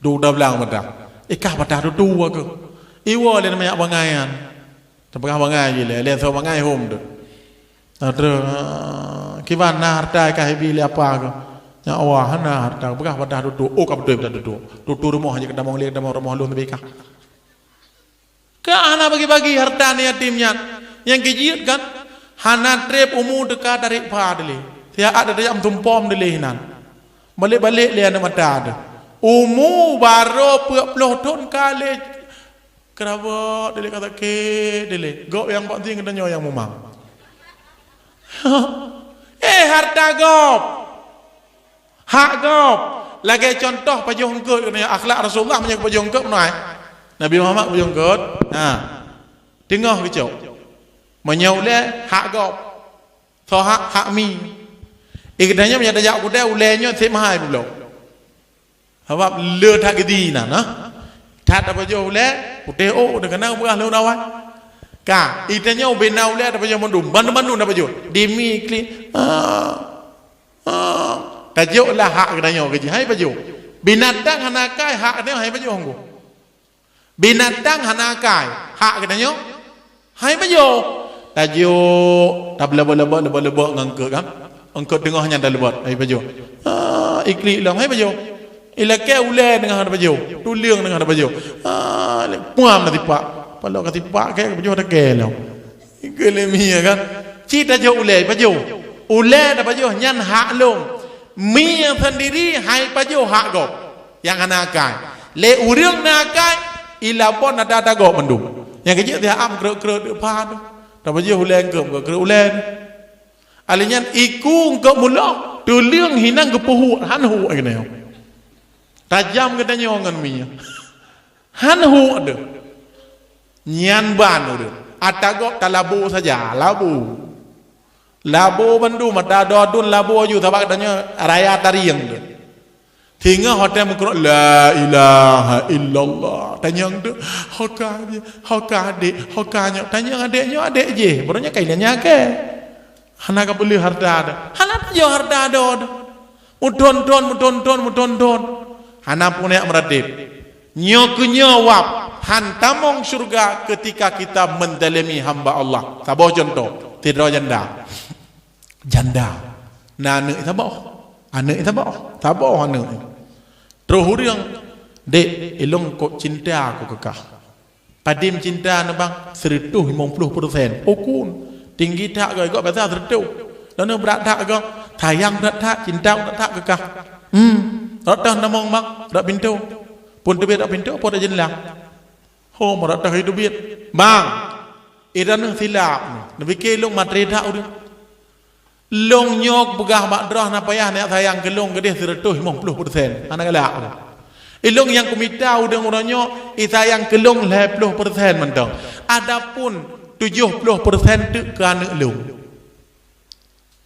Dutu tablang patah. Eh, kah patah dutu aku. Iwoe lé manyak bangai nyan. Teupeugah bangai jih lé, lé soe bangai hom tu. Nah, terus, ah, kiban na hareuta kah ibi lé apa aku. Nyak wa hana hareuta, peugah patah dutu. Oh, ka beutôi patah dutu. Dutu rumoh aja keutamong lé, keutamong rumoh lôn teubi kah. Ka hana bagi-bagi hareuta aneuk yatim nyan. Nyang keu jeuet kan, hana trép umu teuka tarék pha dilèe. Siat tajam tumpom dilèe hinan. Balek-balek lé aneuk mata teuh. Umu barô peuet ploh thon ka lé keurabot dilèe, ka sakét dilèe. Gob nyang bak zing geutanyoe nyang mumang. Eh, hareuta gob! Hak gob. Lagèe cuntoh pajoh eungkôt, keuneuk akhlak Rasulullah meunyoe pajoh eungkôt meunoe. Nabi Muhammad pajoh eungkôt, ha. Teungoh geucok. Meunyoe ulèe, hak gob. Soe hak, hak mi. Eh, geutanyoe meunyoe tajak u keudè, ulèe nyoe sép meuhai peubloe. Sabab le that geudi na, nah. That tapajoh ulèe, putéh ôk, teukeunang peugah lôn awai. Ka, geutanyoe bina ulèe tapajoh mandum, bandum-bandum tapajoh. Di mi klik. Ah. Ah, tajok lah hak geutanyoe keu jih, hai pajoh. Binatang hana akai, hak geutanyoe hai pajoh, hana. Binatang hana akai, hak geutanyoe hai pajoh. Tajok, tabeuleubeut-leubeut, leubeut-leubeut ngon eungkôt kan. Eungkôt teungoh nyan taleubeut, hai pajoh. Ah, iklik lom, hai pajoh. Ilakèe ulèe teungoh tapajoh, tuleueng teungoh tapajoh. Ah, puam na tipak. Paloe ka tipak kèe, pajoh takèe lom. Ikheun lé mi kan. Ci tajok ulèe, pajoh. Ulèe tapajoh nyan hak lôn. Mi sendiri hai pajoh hak gob. Nyang hana akai. Lé ureueng na akai, ilabon ata-ata gob mandum. Nyang keu jeuet siat am kreuet-kreuet deuk pha tu. Tapajoh ulèe eungkôt, kreuet ulèe tu. Alèh nyan iku eungkôt muloh, tuleueng hinan geupeuhuek, han huek geutanyoe. Tajam geutanyoe ngon mi nyan. Han huek deuh. Nyan ban ureueng. Ata gob talabo saja, labo. Labo bandum, ata dua dun labo aju, sabab geutanyoe raya tarieng deuh. Singoh watèe meukeurok, "La ilaha illallah." Tanyong deuh, "Ho ka jih, ho ka adék, ho ka nyoe." Tanyong adék nyoe, adék jih. Baroe nyoe ka ilèe nyan kèe. Hana ka peuleueh hareuta deuh. Hana tajok hareuta deuh. Meuthon-thon, meuthon-thon, meuthon-thon. Hana peuneuk meuratéb. Nyoe keu nyoe wab, han tamong syeuruga keutika kita meuzalimi hamba Allah. Saboh cuntoh, sidroe janda. Janda. Na aneuk saboh. Aneuk saboh. Saboh aneuk. Troh ureueng, "Dek, ilôn kok cinta ku keu kah." "Padum cinta neuh, Bang?" "Seureutôh limong ploh peureusén." "Oh, kun. Tinggi that goe, gob biasa seureutôh. Lalu brat that goe. Sayang brat that, cinta brat that keu kah." "Hmm. Rot toh tamong, Bang?" "Rot pintoe." "Phon teubiet rot pintoe, phon rot jeuneulah?" "Ho, rot toh teubiet." "Bang, i droeneuh silap. Neupike lôn matre that ureueng." Lôn nyoe peugah bak droe hana payah neujak sayang keu lôn keudeh seureutôh limong ploh peureusén. Hana galak lôn. Ilôn nyang kumita udeueng uroe nyoe, i sayang keu lôn lhèe ploh peureusén mantong. Adapun tujoh ploh persen teuk keu aneuk lôn.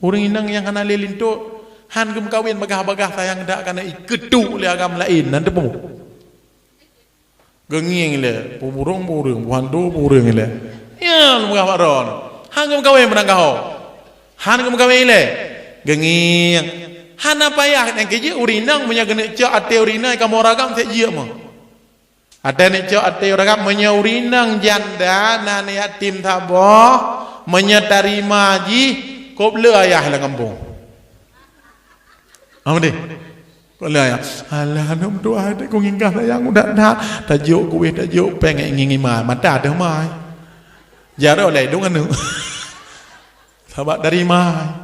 Ureuëng inong nyang hana lé linto, han geumeukawen bagah-bagah sayang dak kana ikeutuk lé agam laén, nan teupeue. Geungieng lé, peue burông peue ureuëng, peue hantu peue ureuëng lé. Ya, lôn peugah bak droeneuh. Han geumeukawen meunang gaho. Han geumeukawen lé. Geungieng. Hana payah nyang keu jeuet ureuëng inong meunyoe geuneuk cok até ureuëng inong kamoe ureuëng agam sép jeuet meuh. Até neuk cok até ureuëng agam meunyoe ureuëng inong janda na aneuk yatim saboh, meunyoe tarima jih, kop le ayah lam gampông. Hana deh. Kop le ayah. Alah, aneuk meutuah, até ku nginggah sayang udah dah. Tajok kueh, tajok péng, ngingi mai. Mata deuh mai. Jaroe lé dong aneuk. Sabab dari mai.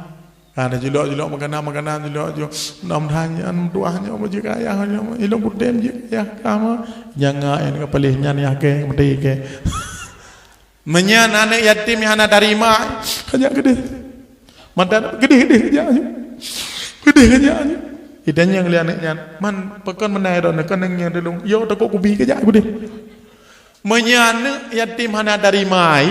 Ka tajulok-julok makanan-makanan, julok-julok. Mudah-mudahan nyan meutuah nyoe beujeuet keu ayah nyoe. Ilong kutem jeuet keu ayah kamoe. Jangan yang kepalih nyan yah ke, mati ke. Meunyan aneuk yatim nyang hana tarima, kajak keudeh. Mata keudeh-keudeh kajak nyoe. Keudeh kajak nyoe. Itanyong lé aneuk nyan, "Man, pakon meunan droeneuh, kon nyang tulông? Yo, takot kubi kajak keudeh." Meunyan aneuk yatim hana tarima,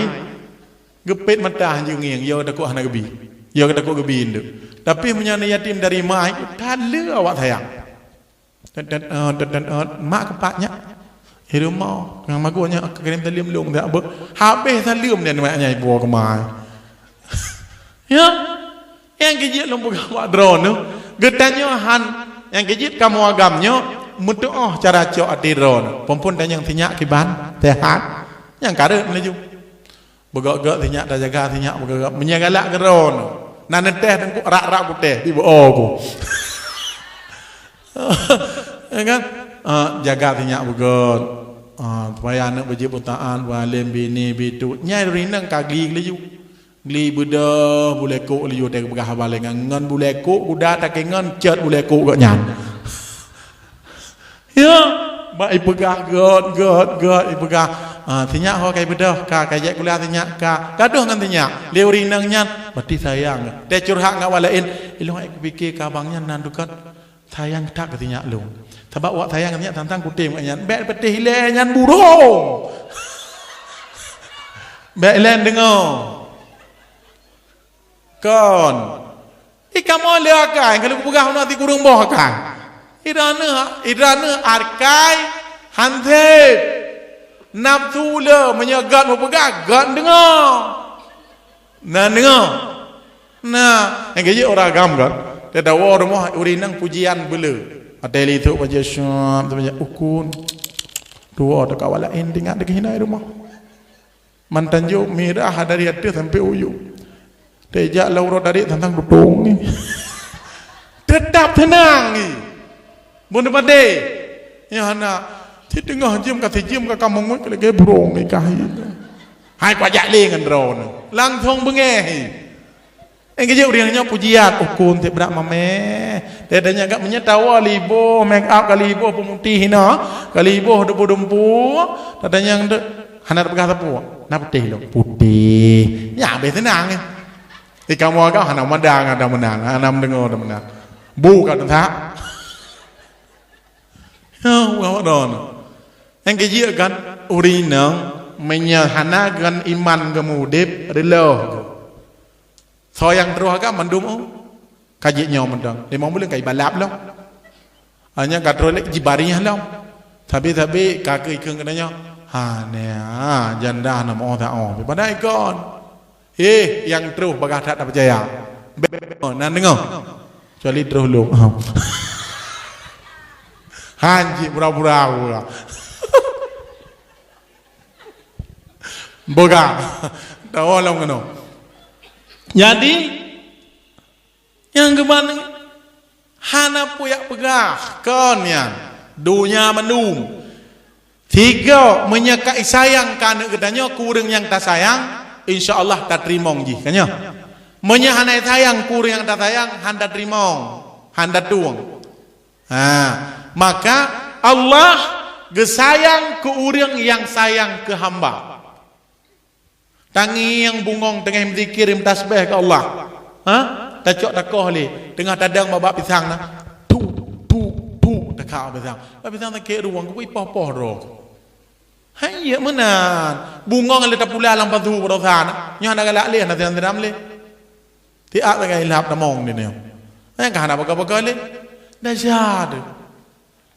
geupet mata hanjeuet ngieng, yo takot hana geubi. Yo takot geubi indeuek. Tapi meunyoe aneuk yatim dari mak, taleue awak sayang. Tet, tet, eh, tet, tet, eh, mak keu pak nyak. Di rumoh, ngon magoe nyak, ka kirém saleuem lôn, dak beu. Habéh saleuem dan mak nyak iboh keumai. Ya, nyang keu jeuet lôn peugah bak droeneuh, geutanyoe han, nyang keu jeuet kamoe agam nyoe, meutuoh cara cok até droeneuh. Phon-phon tanyong sinyak kiban, sehat. Nyang kareuet meulaju. Beugok-gok sinyak, tajaga sinyak beugok-gok. Meunyoe galak keu droeneuh, na neuteh teungku rak-rak kutéh, di beu ku. Ya kan? Ah, jaga sinyak beugok. Ah, supaya aneuk beujeuet beutaat, beualém, bini, bitu. Nyai rinang ka gli laju. Gli beudôh bulée kok laju teupeugah haba lé ngon, ngon bulée kok guda takée ngon cot bulée kok gobnyan. Ya, bak ipeugah gét, gét, gét ipeugah. Ah, sinyak ho kai beudôh, ka, ka jak kuliah sinyak, ka. Gadoh ngon sinyak. Lé ureuëng inong nyan, berarti sayang. Teucurhat ngon awak laén, ilong ai kupike ka abang nyan nan dukat. Sayang that keu sinyak lôn. Sabab wak sayang sinyak tantang kutem nyan. Bék peuteh ilée nyan burông. Bék ilée deungoe. Kon. Ih, kamoe le akai, kalau kupeugah na ti kureueng boh akai. Idane, idane akai hanseb. Nafsu le meunyoe gét mupeugah, gét deungoe. Na deungoe. Na, nyang keu jeuet ureuëng agam kan. Teudawa rumoh ureuëng nang pujian beule. Até li tu baca syam, tu baca ukun. Dua teuka wala intingat deungoe hina rumoh. Mantanjok mirah dari ateueh sampai uyueng. Tejak lam uroe dari tantang tutong ni. Tetap tenang ni. Bun padé. Ya hana. Siteungoh jeuem ka sijeuem ka kamongot lagée burông ni kahi. Hai kujak lé ngon droeneuh. Langsong beungéh. Nyang keu jeuet ureuëng nyoe pujian, ukun teuh brat mameh. Teuh tanyong kat meunyoe tawa liboh, make up ka liboh, peumutih hina, ka liboh dumpu-dumpu. Tatanyong tu hana teupeugah sapeue. Na putéh lom. Putéh. Nyan habéh seunang. Di kamoe agam hana meudang, hana meunang, hana meudeungoe, hana meunang. Bu ka teuntang. Ya, Allah don. Nyang keu jeuet kan, ureuëng inong meunyoe hana ngon iman geumeuudeb, reuloh. Soe nyang troh agam mandum, oh. Ka jeuet nyoe mantong. Limong buleuen ka ibalap lom. Hanya ka troh lé jibariah lom. Sabe-sabe ka keu ikheun keunan nyoe. Ha, nyan, janda na moh ta oh. Padahai kon. Eh, nyang troh bagah that tapeucaya. Be-, oh, nan deungoe. Kecuali troh lom. Han jeuet pura-pura. Boga. Tahu lom keunoe. Jadi, nyang geuman hana puyak peugah kon nyan. Donya mandum. Tiga, meunyoe ka sayang ka aneuk geutanyoe, keu ureuëng nyang tasayang, insya Allah tateurimong jih. Ka nyoe. Meunyoe hana sayang keu ureuëng nyang tasayang, han tateurimong, han tatueng. Ha, maka Allah geusayang keu ureuëng nyang sayang keu hamba. Tangieng bungong teungoh meuzikir, meutasbeh keu Allah. Ha? Tacok takoh lé, teungoh tadong bak pisang na. Tu, tu, tu, takha pisang. Bak pisang sakét ruweueng, keu ipoh-poh droe. Hai, iya meunan. Bungong lé tapula lam pasu baroesa na. Nyoe hana galak lé, hana siram-siram lé. Tiak sagai lhap tamong di nyoe. Nyang ka hana bagoe-bagoe lé. Dahsyat.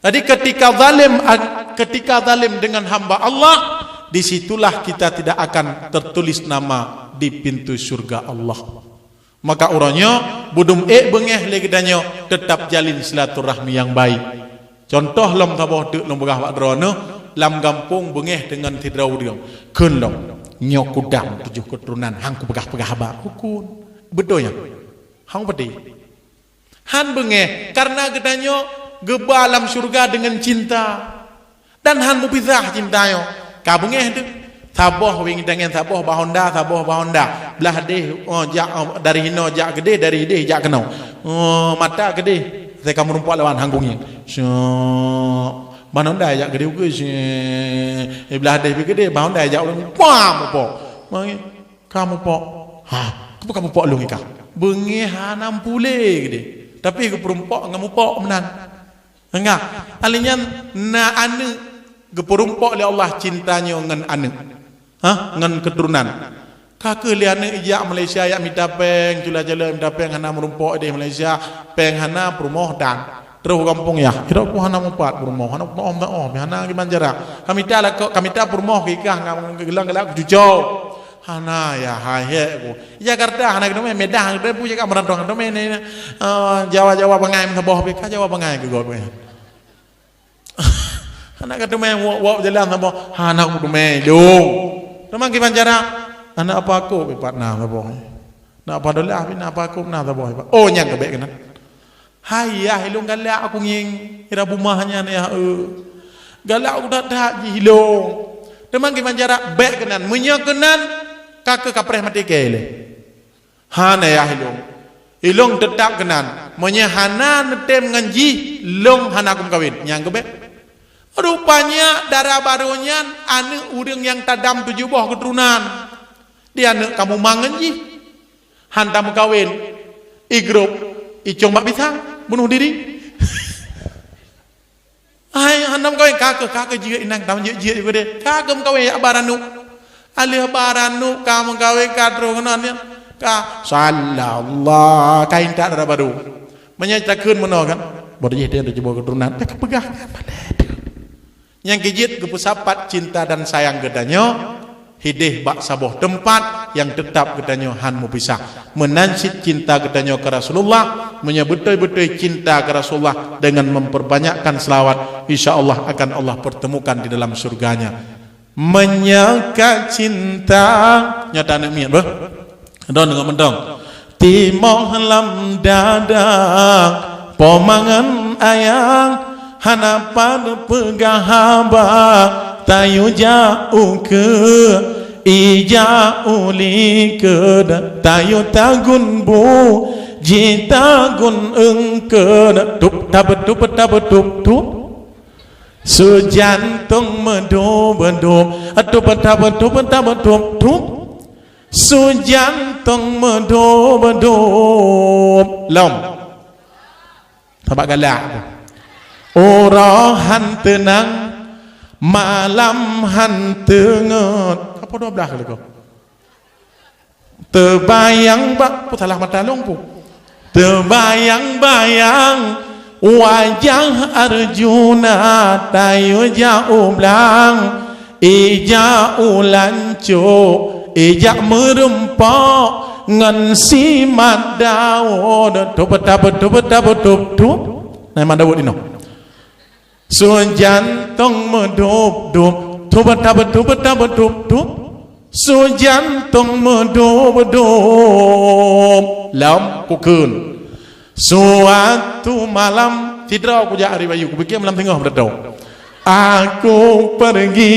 Jadi ketika zalim, ketika zalim dengan hamba Allah, di situlah kita tidak akan tertulis nama di pintu syurga Allah. Maka uroe nyoe, beudum ék beungéh lé geutanyoe, teutap jalin silaturahmi nyang baik. Contoh lom saboh teuk lôn peugah bak droeneuh, lam gampông beungéh deungon sidroe ureueng. Kheun lom, nyoe kudam tujoh keuturonan, han kupeugah-peugah haba. Hukun. Beutôi nyan? Han peudeh. Han beungéh, kareuna geutanyoe geuba lam syeuruga deungon cinta. Dan han mupisah cinta nyoe. Ka beungéh teuh. Saboh wéng tangen, saboh bak honda, saboh bak honda. Blah déh, oh, jak, oh, dari hinoe jak keudeh, dari deh jak keunoe. Oh, mata keudeh. Sai ka meurumpok lawan han kunyeng. Syok. Bak honda jak keudeh ukeue, syok. Eh, blah déh pi keudeh, bak honda jak ureueng. Pam, mupok. Mari. Ka mupok. Ha, keupeue ka mupok lôn ika? Beungéh hana mupule keudeh. Tapi geupeurumpok ngon mupok meunan. Enggak. Ahli nyan na aneuk geupeurumpok lé Allah cinta nyoe ngon aneuk. Ha? Ngon keuturonan. Ka keuh lé aneuk ijak Malaysia, ijak mita péng, cula-cula mita péng hana meurumpok ideh Malaysia, péng hana peurumoh dan. Troh u gampông yah, irok ku hana mupat peurumoh, hana mupat oh, hana gimana cara. Ka mita lakoe, ka mita peurumoh keu ikah ngon geulang galak kucuco. Hana yah, hai hék ku. Jakarta hana keudumé, Medan keudumé, pu jaga meurantong keudumé ni. Eh, Jawa-Jawa bangai meusaboh pih, ka Jawa bangai keu gob. Hana ka teumé wok-wok jalan saboh, hana ku teumé lôn. Teuma kiban cara? Aneuk apa aku pat na saboh. Na apa dolah, na apa aku na saboh. Oh, nyang kebek keunan. Hai yah, ilôn galak aku ngieng, ira bumah nyan yah, eh. Galak aku that-that jih ilôn. Teuma kiban cara? Bek keunan. Meunyoe keunan, ka keu kapreh maté kée lé. Hana yah ilôn. Ilôn teutap keunan. Meunyoe hana neutem ngon jih, lôn hana kumeukawen. Nyang geubek. Rupanya dara barô nyan aneuk ureueng nyang tadam tujoh boh keuturonan. Di aneuk kamu mangen jih. Han tameukawen. Igrôp, icong bak pisang, bunoh diri. Hai, hana meukawen, ka keuh, ka keuh jeuet inong, tam jeuet-jeuet ibu deh. Ka keuh meukawen, jak ba ranup. Aleuh ba ranup, ka meukawen, ka troh keunan, ya. Ka, sallallah, ka intat dara barô. Meunyoe takheun meunoe kan, boh jih teuh cuba keuturonan, teuka peugah kan, palée teuh. Nyang keu jeuet geupeusapat cinta dan sayang geutanyoe, hideh bak saboh teumpat nyang teutap geutanyoe han meupisah. Meunan cit cinta geutanyoe keu Rasulullah, meunyoe beutôi-beutôi cinta keu Rasulullah dengan memperbanyakkan selawat, insya Allah akan Allah pertemukan di dalam surganya. Meunyoe ka cinta, nyata aneuk miet beuh. Don deungon mantong. Timoh lam dada, po mangan ayang, hana pat peugah haba, tayue jak ukeue, ijak u likot, tayue tagun bu, jitagun eungkot, tup tabeutup tabeutup tup. Su jantong meudup-dup, tup tabeutup tabeutup tup. Su jantong meudup-dup lom. Sabab galak. Uroe han teunang, malam han teungeut. Apa dua belas kali kau? Teubayang bak, peue salah mata lôn pu. Teubayang-bayang wajah Arjuna, tayue jak u blang, ijak u lancok, ijak meurumpok ngon si Mat Daud. Tup tabeutup tabeutup tup. Nah, Mat Daud inoe. Su jantong meudup-dup, tup tabeutup tabeutup tup. Su jantong meudup-dup lom kukheun. Suatu malam, sidroe kujak ari bayu, kupike malam singoh beutôi. Aku pergi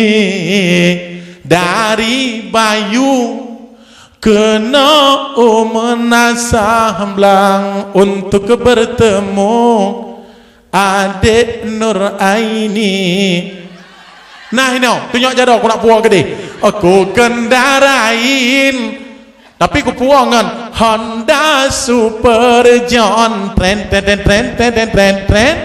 dari bayu keunoe u Meunasah Blang untuk bertemu Adék Nur Aini. Nah, inoe, tunyok jaroe ku nak puwoe keudeh. Aku kendarain. Tapi ku puwoe ngon Honda Super John. Tren, tren, tren, tren, tren, tren, tren.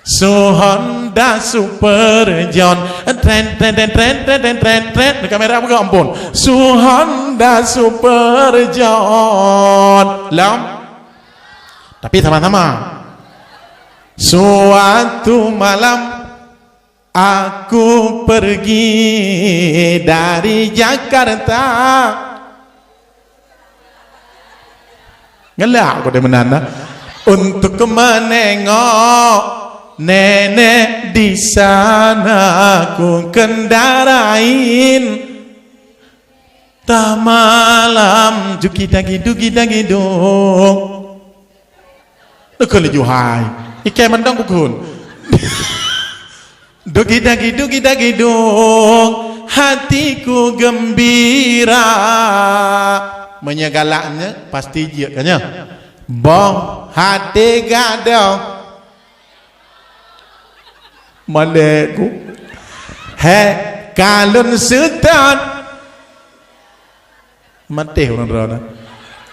Su Honda Honda Super John. Tren, tren, tren. Dekat merah buka ampun. Su Honda Super John. Lam. Tapi sama-sama. Suatu malam aku pergi dari Jakarta. Ngelak aku di meunan, nah. Untuk menengok nenek di sana ku kendarain. Tah malam, juki dagi dugi dagi dong. Leuka laju hai. Ikai mandang bukon. Dugi dagi dugi dagi dong. Hatiku gembira. Meunyoe galaknya pasti jeuet kan nyoe. Boh hati gadoh. Malek ku. He, kalon setan. Maté ureueng droe na.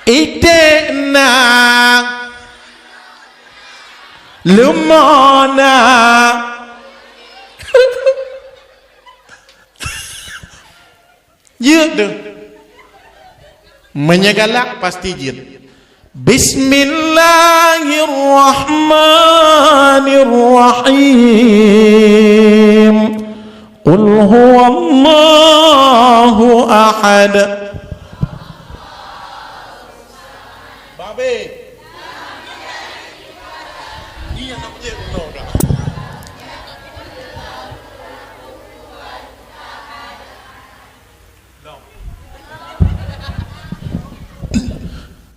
Iték na. Leumo na. Jeuet tu. Meunyoe galak pasti jeuet. Bismillahirrahmanirrahim. Qul huwallahu ahad. Babe.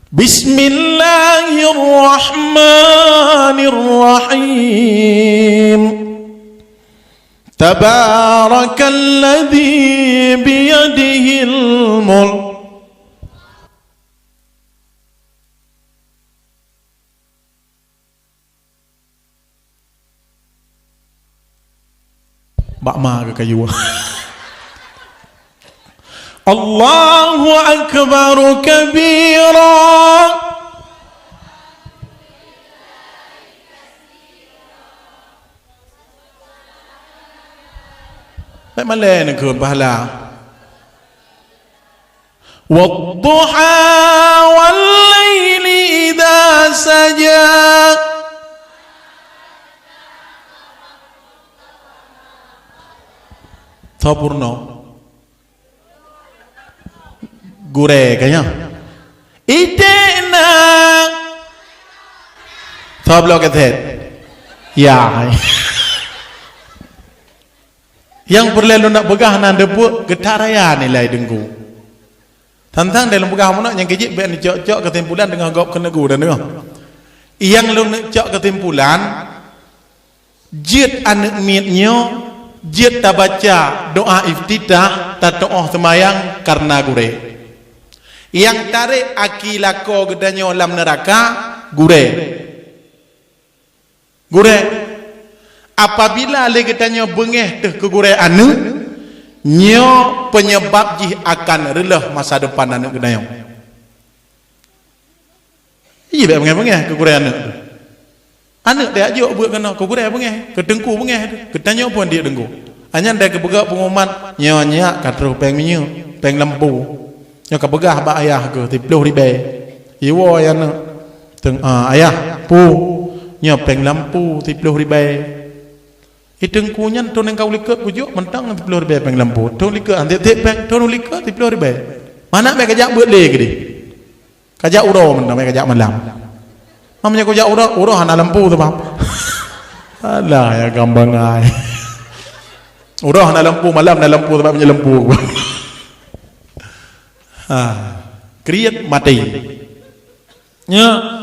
Bismillahirrahmanirrahim. Tabarakalladzi biyadihil mulk. Bak ma keu kayu. Allahu akbar kabira. Bèk malèe neukheun pahala. Wadduha wallaili idza saja. Sampurna. Gurèe ka nyan. Iték na. Soe bloe kaset? Ya. Nyang peureulèe lôn nak peugah na deungon geutaraya nilai teungku. Tantang dalam peugah meunan nyang keujeuet bèk neucok-cok keusimpulan teungoh gob keu neugui dan teungoh. Nyang lôn neucok keusimpulan, jeuet aneuk miet nyoe, jeuet tabaca doa iftitah, tatu'oh seumayang kareuna gurèe. Nyang tarek aki lakoe geutanyoe lam neuraka, gurèe. Gurèe, apabila lé geutanyoe beungèh teuh keu gurèe aneuk, nyoe peunyeubab jih akan reuloh masa depan aneuk geutanyoe. Iya, bèk beungèh-beungèh keu gurèe aneuk. Aneuk tajak jok beuet keunoe keu gurèe beungèh, keu teungku beungèh, keu tanyoe phon jeuet teungku. Nyan dai keupeugah peunguman, nyoe nyak ka troh pèng minyeuk, pèng lampu. Nyoe ka peugah bak ayah keuh siploh ribèe. Iwoe aneuk. Teung, ah, ayah, pu, nyoe pèng lampu siploh ribèe. I teungku nyan thôn nyang ka u likot kujok mantong siploh ribèe pèng lampu. Thôn likot, ah, tiep-tiep pèng, thôn u likot siploh ribèe. Mana mè kajak beuet lé keudéh. Kajak uroe mantong, mè kajak malam. Meunyoe kujak uroe, uroe hana lampu teuma. Alah, ya gambang ai. Uroe hana lampu, malam na lampu teuma meunyoe lampu. Ha, kriet maté. Nya.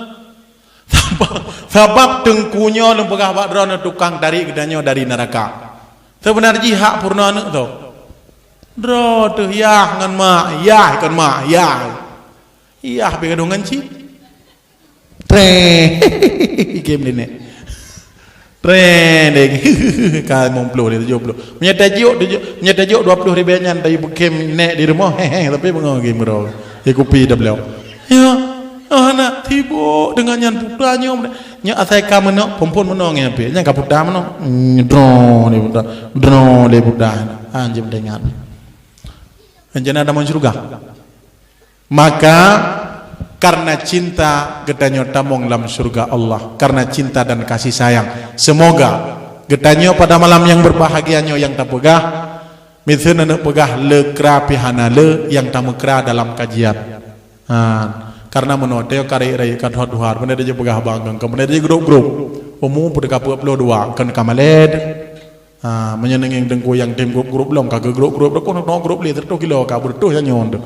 Sabab, sabab teungku nyoe lôn peugah bak droeneuh tukang tarék geutanyoe dari neuraka. Seubeuna jih hak peurunoe aneuk tu. Droe teuh yah ngon mak, yah kon mak, yah. Yah pih gadôh ngon cit. Treng. Game ni nek. Treng deh. Ka limong ploh, tujoh ploh. Meunyoe tajok, tujoh, meunyoe tajok dua ploh ribèe nyan, tapi beukem nek di rumoh, he, he, tapi beungoh game ro. Ya kupi dah beliau. Ya, oh, aneuk. Sibuk deungon nyan puta nyoe, nyoe asai ka meunoe, phon-phon meunoe ngon nyan pih. Nyan ka puta meunoe. Hmm, droe lé puta, droe lé puta. Hanjeuet teuingat. Rencana tamong syurga. Maka, karena cinta geutanyoe tamong lam syurga Allah. Karena cinta dan kasih sayang. Semoga geutanyoe pada malam yang berbahagia nyoe nyang tapeugah, miseue neuneuk peugah le kra pih hana le nyang tameukra dalam kajian. Ha, karena meunoe teuh ka rayeuk-rayeuk ka tuha-tuha, beuna jeuet peugah haba ngon, beuna jeuet grup-grup. Umu peuet ka peuet ploh dua, kon ka malèe. Ha, meunyoe neungieng teungku nyang tem grup-grup lom, ka keu grup-grup, kon grup lé, siratoh kilo ka beureutoh nyan nyoe teuh.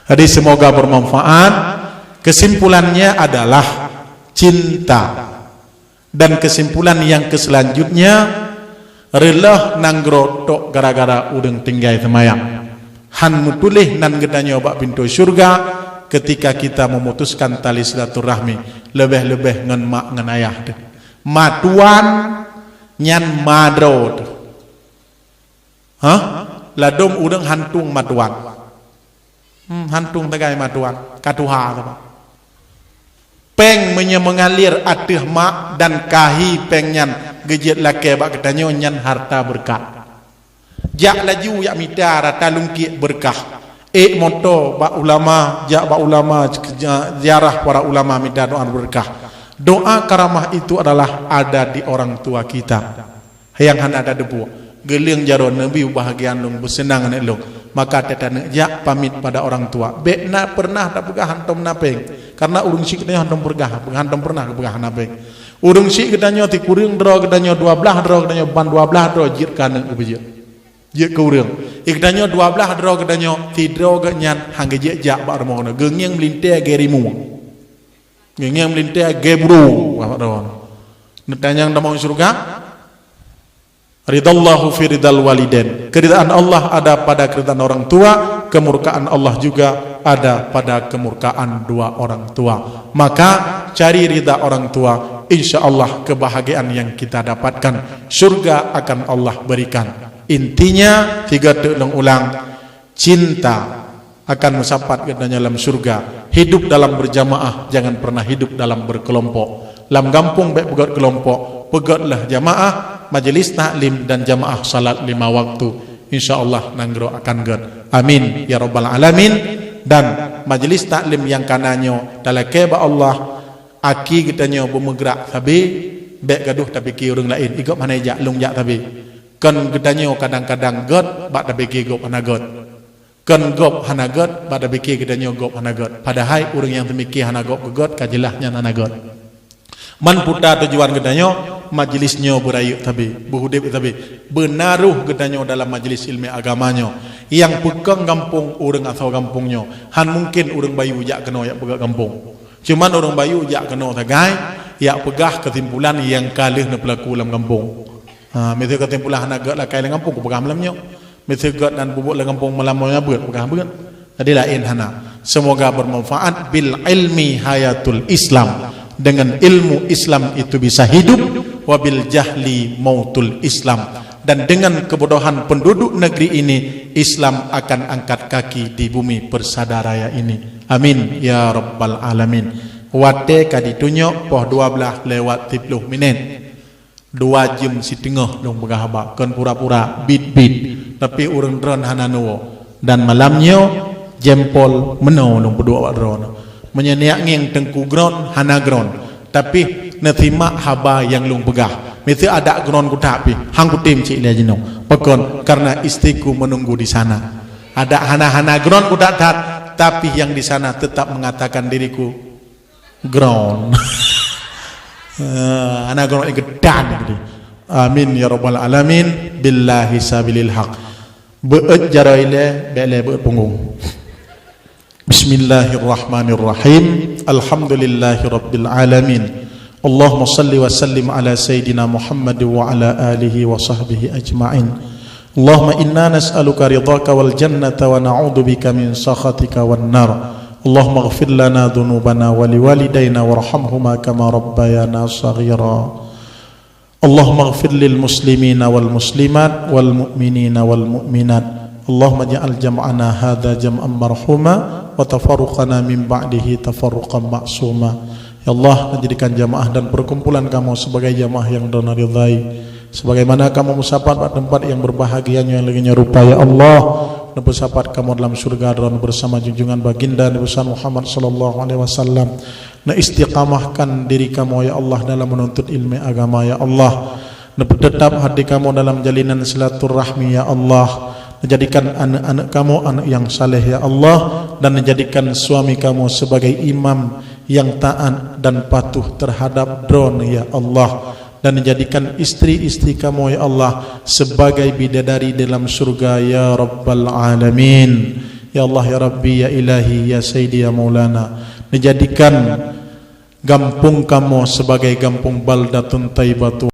Jadi semoga bermanfaat. Kesimpulannya adalah cinta. Dan kesimpulan nyang keuselanjutnya, reuloh nanggroe tok gara-gara ureueng tinggai seumayang. Han meutuléh nan geutanyoe bak pintoe syurga ketika kita memutuskan tali silaturahmi, leubeh-leubeh ngon mak ngon ayah teuh. Ma tuan nyan ma droe teuh. Hah? Ladôm ureueng hantung ma tuan. Hmm, hantung tagai ma tuan. Ka tuha saban. Péng meunyoe meungalir ateueh mak dan ka hi péng nyan geujeuet lakée bak geutanyoe, nyan harta beureukat. Jak laju jak mita rata lungkiek beureukat. Ék moto bak ulama, jak bak ulama, ziarah para ulama mita doa beureukat. Doa karamah itu adalah ada di orang tua kita. Nyang hana tateupeue. Geuleueng jaroe neubi ubahgian lôn, beuseunang aneuk lôn. Maka tataneuk jak pamit pada orang tua. Bék na pernah tapeugah hantom na péng. Karena ureueng syiek geutanyoe hantom peugah, hantom pernah geupeugah hana péng. Ureueng syiek geutanyoe sikureueng droe geutanyoe, dua blaih droe geutanyoe, ban dua blaih droe jeuet keu aneuk geupeujeuet. Jeuet keu ureueng. Geutanyoe dua blaih droe geutanyoe, sidroe geuh nyan han geujeuet jak bak rumoh keunoe. Geungieng meulintée gée rimueng. Geungieng meulintée gée burông. Neutanyong tamong syeuruga? Ridallahu fi ridal walidain. Keridaan Allah ada pada keridaan orang tua, kemurkaan Allah juga ada pada kemurkaan dua orang tua. Maka, cari ridha orang tua, insya Allah kebahagiaan yang kita dapatkan, syurga akan Allah berikan. Intinya, tiga teuk lôn ulang, cinta akan meusapat geutanyoe lam syurga. Hidup dalam berjamaah, jangan pernah hidup dalam berkelompok. Lam gampông bék peugét keulompok, peugét lheueh jamaah, majelis taklim dan jamaah salat lima waktu. Insya Allah nanggroe akan gét. Amin ya rabbal alamin. Dan majelis taklim nyang kana nyoe talakée bak Allah, aki geutanyoe beumeugerak sabe, bék gadoh tapike ureuëng laén, "Ih, gob hana jak, lôn jak sabe." Kon geutanyoe kadang-kadang gét bak tapike gob hana gét. Kon gob hana gét, bak tapike geutanyoe gob hana gét. Padahai ureuëng nyang teumike hana gob keu gét ka jeulaih nyan hana gét. Man puta tujuan geutanyoe, majelis nyoe beurayeuk sabe, beuudeb sabe, beunaroh geutanyoe dalam majelis ileumèe agama nyoe. Nyang peukong gampông ureuëng asoe gampông nyoe, han mungken ureuëng bayeue jak keunoe jak peugét gampông. Cuman ureuëng bayeue jak keunoe sagai, jak peugah keusimpulan nyang ka lheueh neupeulaku lam gampông. Ha, miseue keusimpulan hana gét lakée lam gampông, kupeugah malam nyoe. Miseue gét nan bubuet lam gampông malam nyoe beuet, peugah beuet. Jadi laén hana. Semoga bermanfaat. Bil ilmi hayatul Islam. Dengan ilmu Islam itu bisa hidup, wabil jahli mautul Islam. Dan dengan kebodohan penduduk negeri ini, Islam akan angkat kaki di bumi persada raya ini. Amin ya rabbal alamin. Watée ka ditunyok poh dua blaih lewat siplôh minét. Dua jeuem siteungoh lôn peugah haba, kon pura-pura, bit-bit. Tapi ureuëng droen hana neuwoe. Dan malam nyoe, jempol meunoe lôn peuduek bak droeneuh. Meunyoe neujak ngieng teungku droen, hana droen. Tapi neusimak haba nyang lôn peugah. Miseue adak droen kutak pih, han kutem cit lé jinoe. Pakon? Karena istriku menunggu di sana. Adak hana-hana droen kutak that, tapi nyang di sana tetap mengatakan diriku Ground. Eh, hana ground, eh, geudan gitu. Amin ya rabbal alamin. Billahi sabilil haq. Beuet jaroe ilée, bék lé beuet punggong. Bismillahirrahmanirrahim. Alhamdulillahi rabbil alamin. Allahumma salli wa sallim ala sayyidina Muhammad wa ala alihi wa sahbihi ajma'in. Allahumma inna nas'aluka ridhaka wal jannata wa na'udzubika min sakhatika wan nar. Allahumma ighfir lana dzunubana wa liwalidaina warhamhuma kama rabbayana shaghira. Allahumma ighfir lil muslimina wal muslimat wal mu'minina wal mu'minat. Allahumma ja'al jam'ana hadza jam'an marhuma wa tafarruqana min ba'dihi tafarruqan ma'suma. Ya Allah, jadikan jamaah dan perkumpulan kamoe sebagai jamaah nyang Droeneuh ridhai. Sebagaimana kamoe meusapat bak teumpat nyang berbahagia nyoe lagée nyoe rupa, ya Allah, neupeusapat kamoe dalam syurga Droeneuh bersama junjungan baginda Nabi besar Muhammad sallallahu alaihi wasallam. Neuistiqamahkan diri kamoe, ya Allah, dalam menuntut ilmu agama, ya Allah. Neupeuteutap hati kamoe dalam jalinan silaturahmi, ya Allah. Neujadikan aneuk-aneuk kamoe aneuk nyang saleh, ya Allah, dan neujadikan suami kamoe sebagai imam nyang taat dan patuh terhadap Droeneuh, ya Allah. Dan neujadikan istri-istri kamoe, ya Allah, sebagai bidadari dalam syurga, ya Rabbal Alamin. Ya Allah, ya Rabbi, ya Ilahi, ya Sayyidi, ya Maulana, neujadikan gampông kamoe sebagai gampông baldatun thaibatun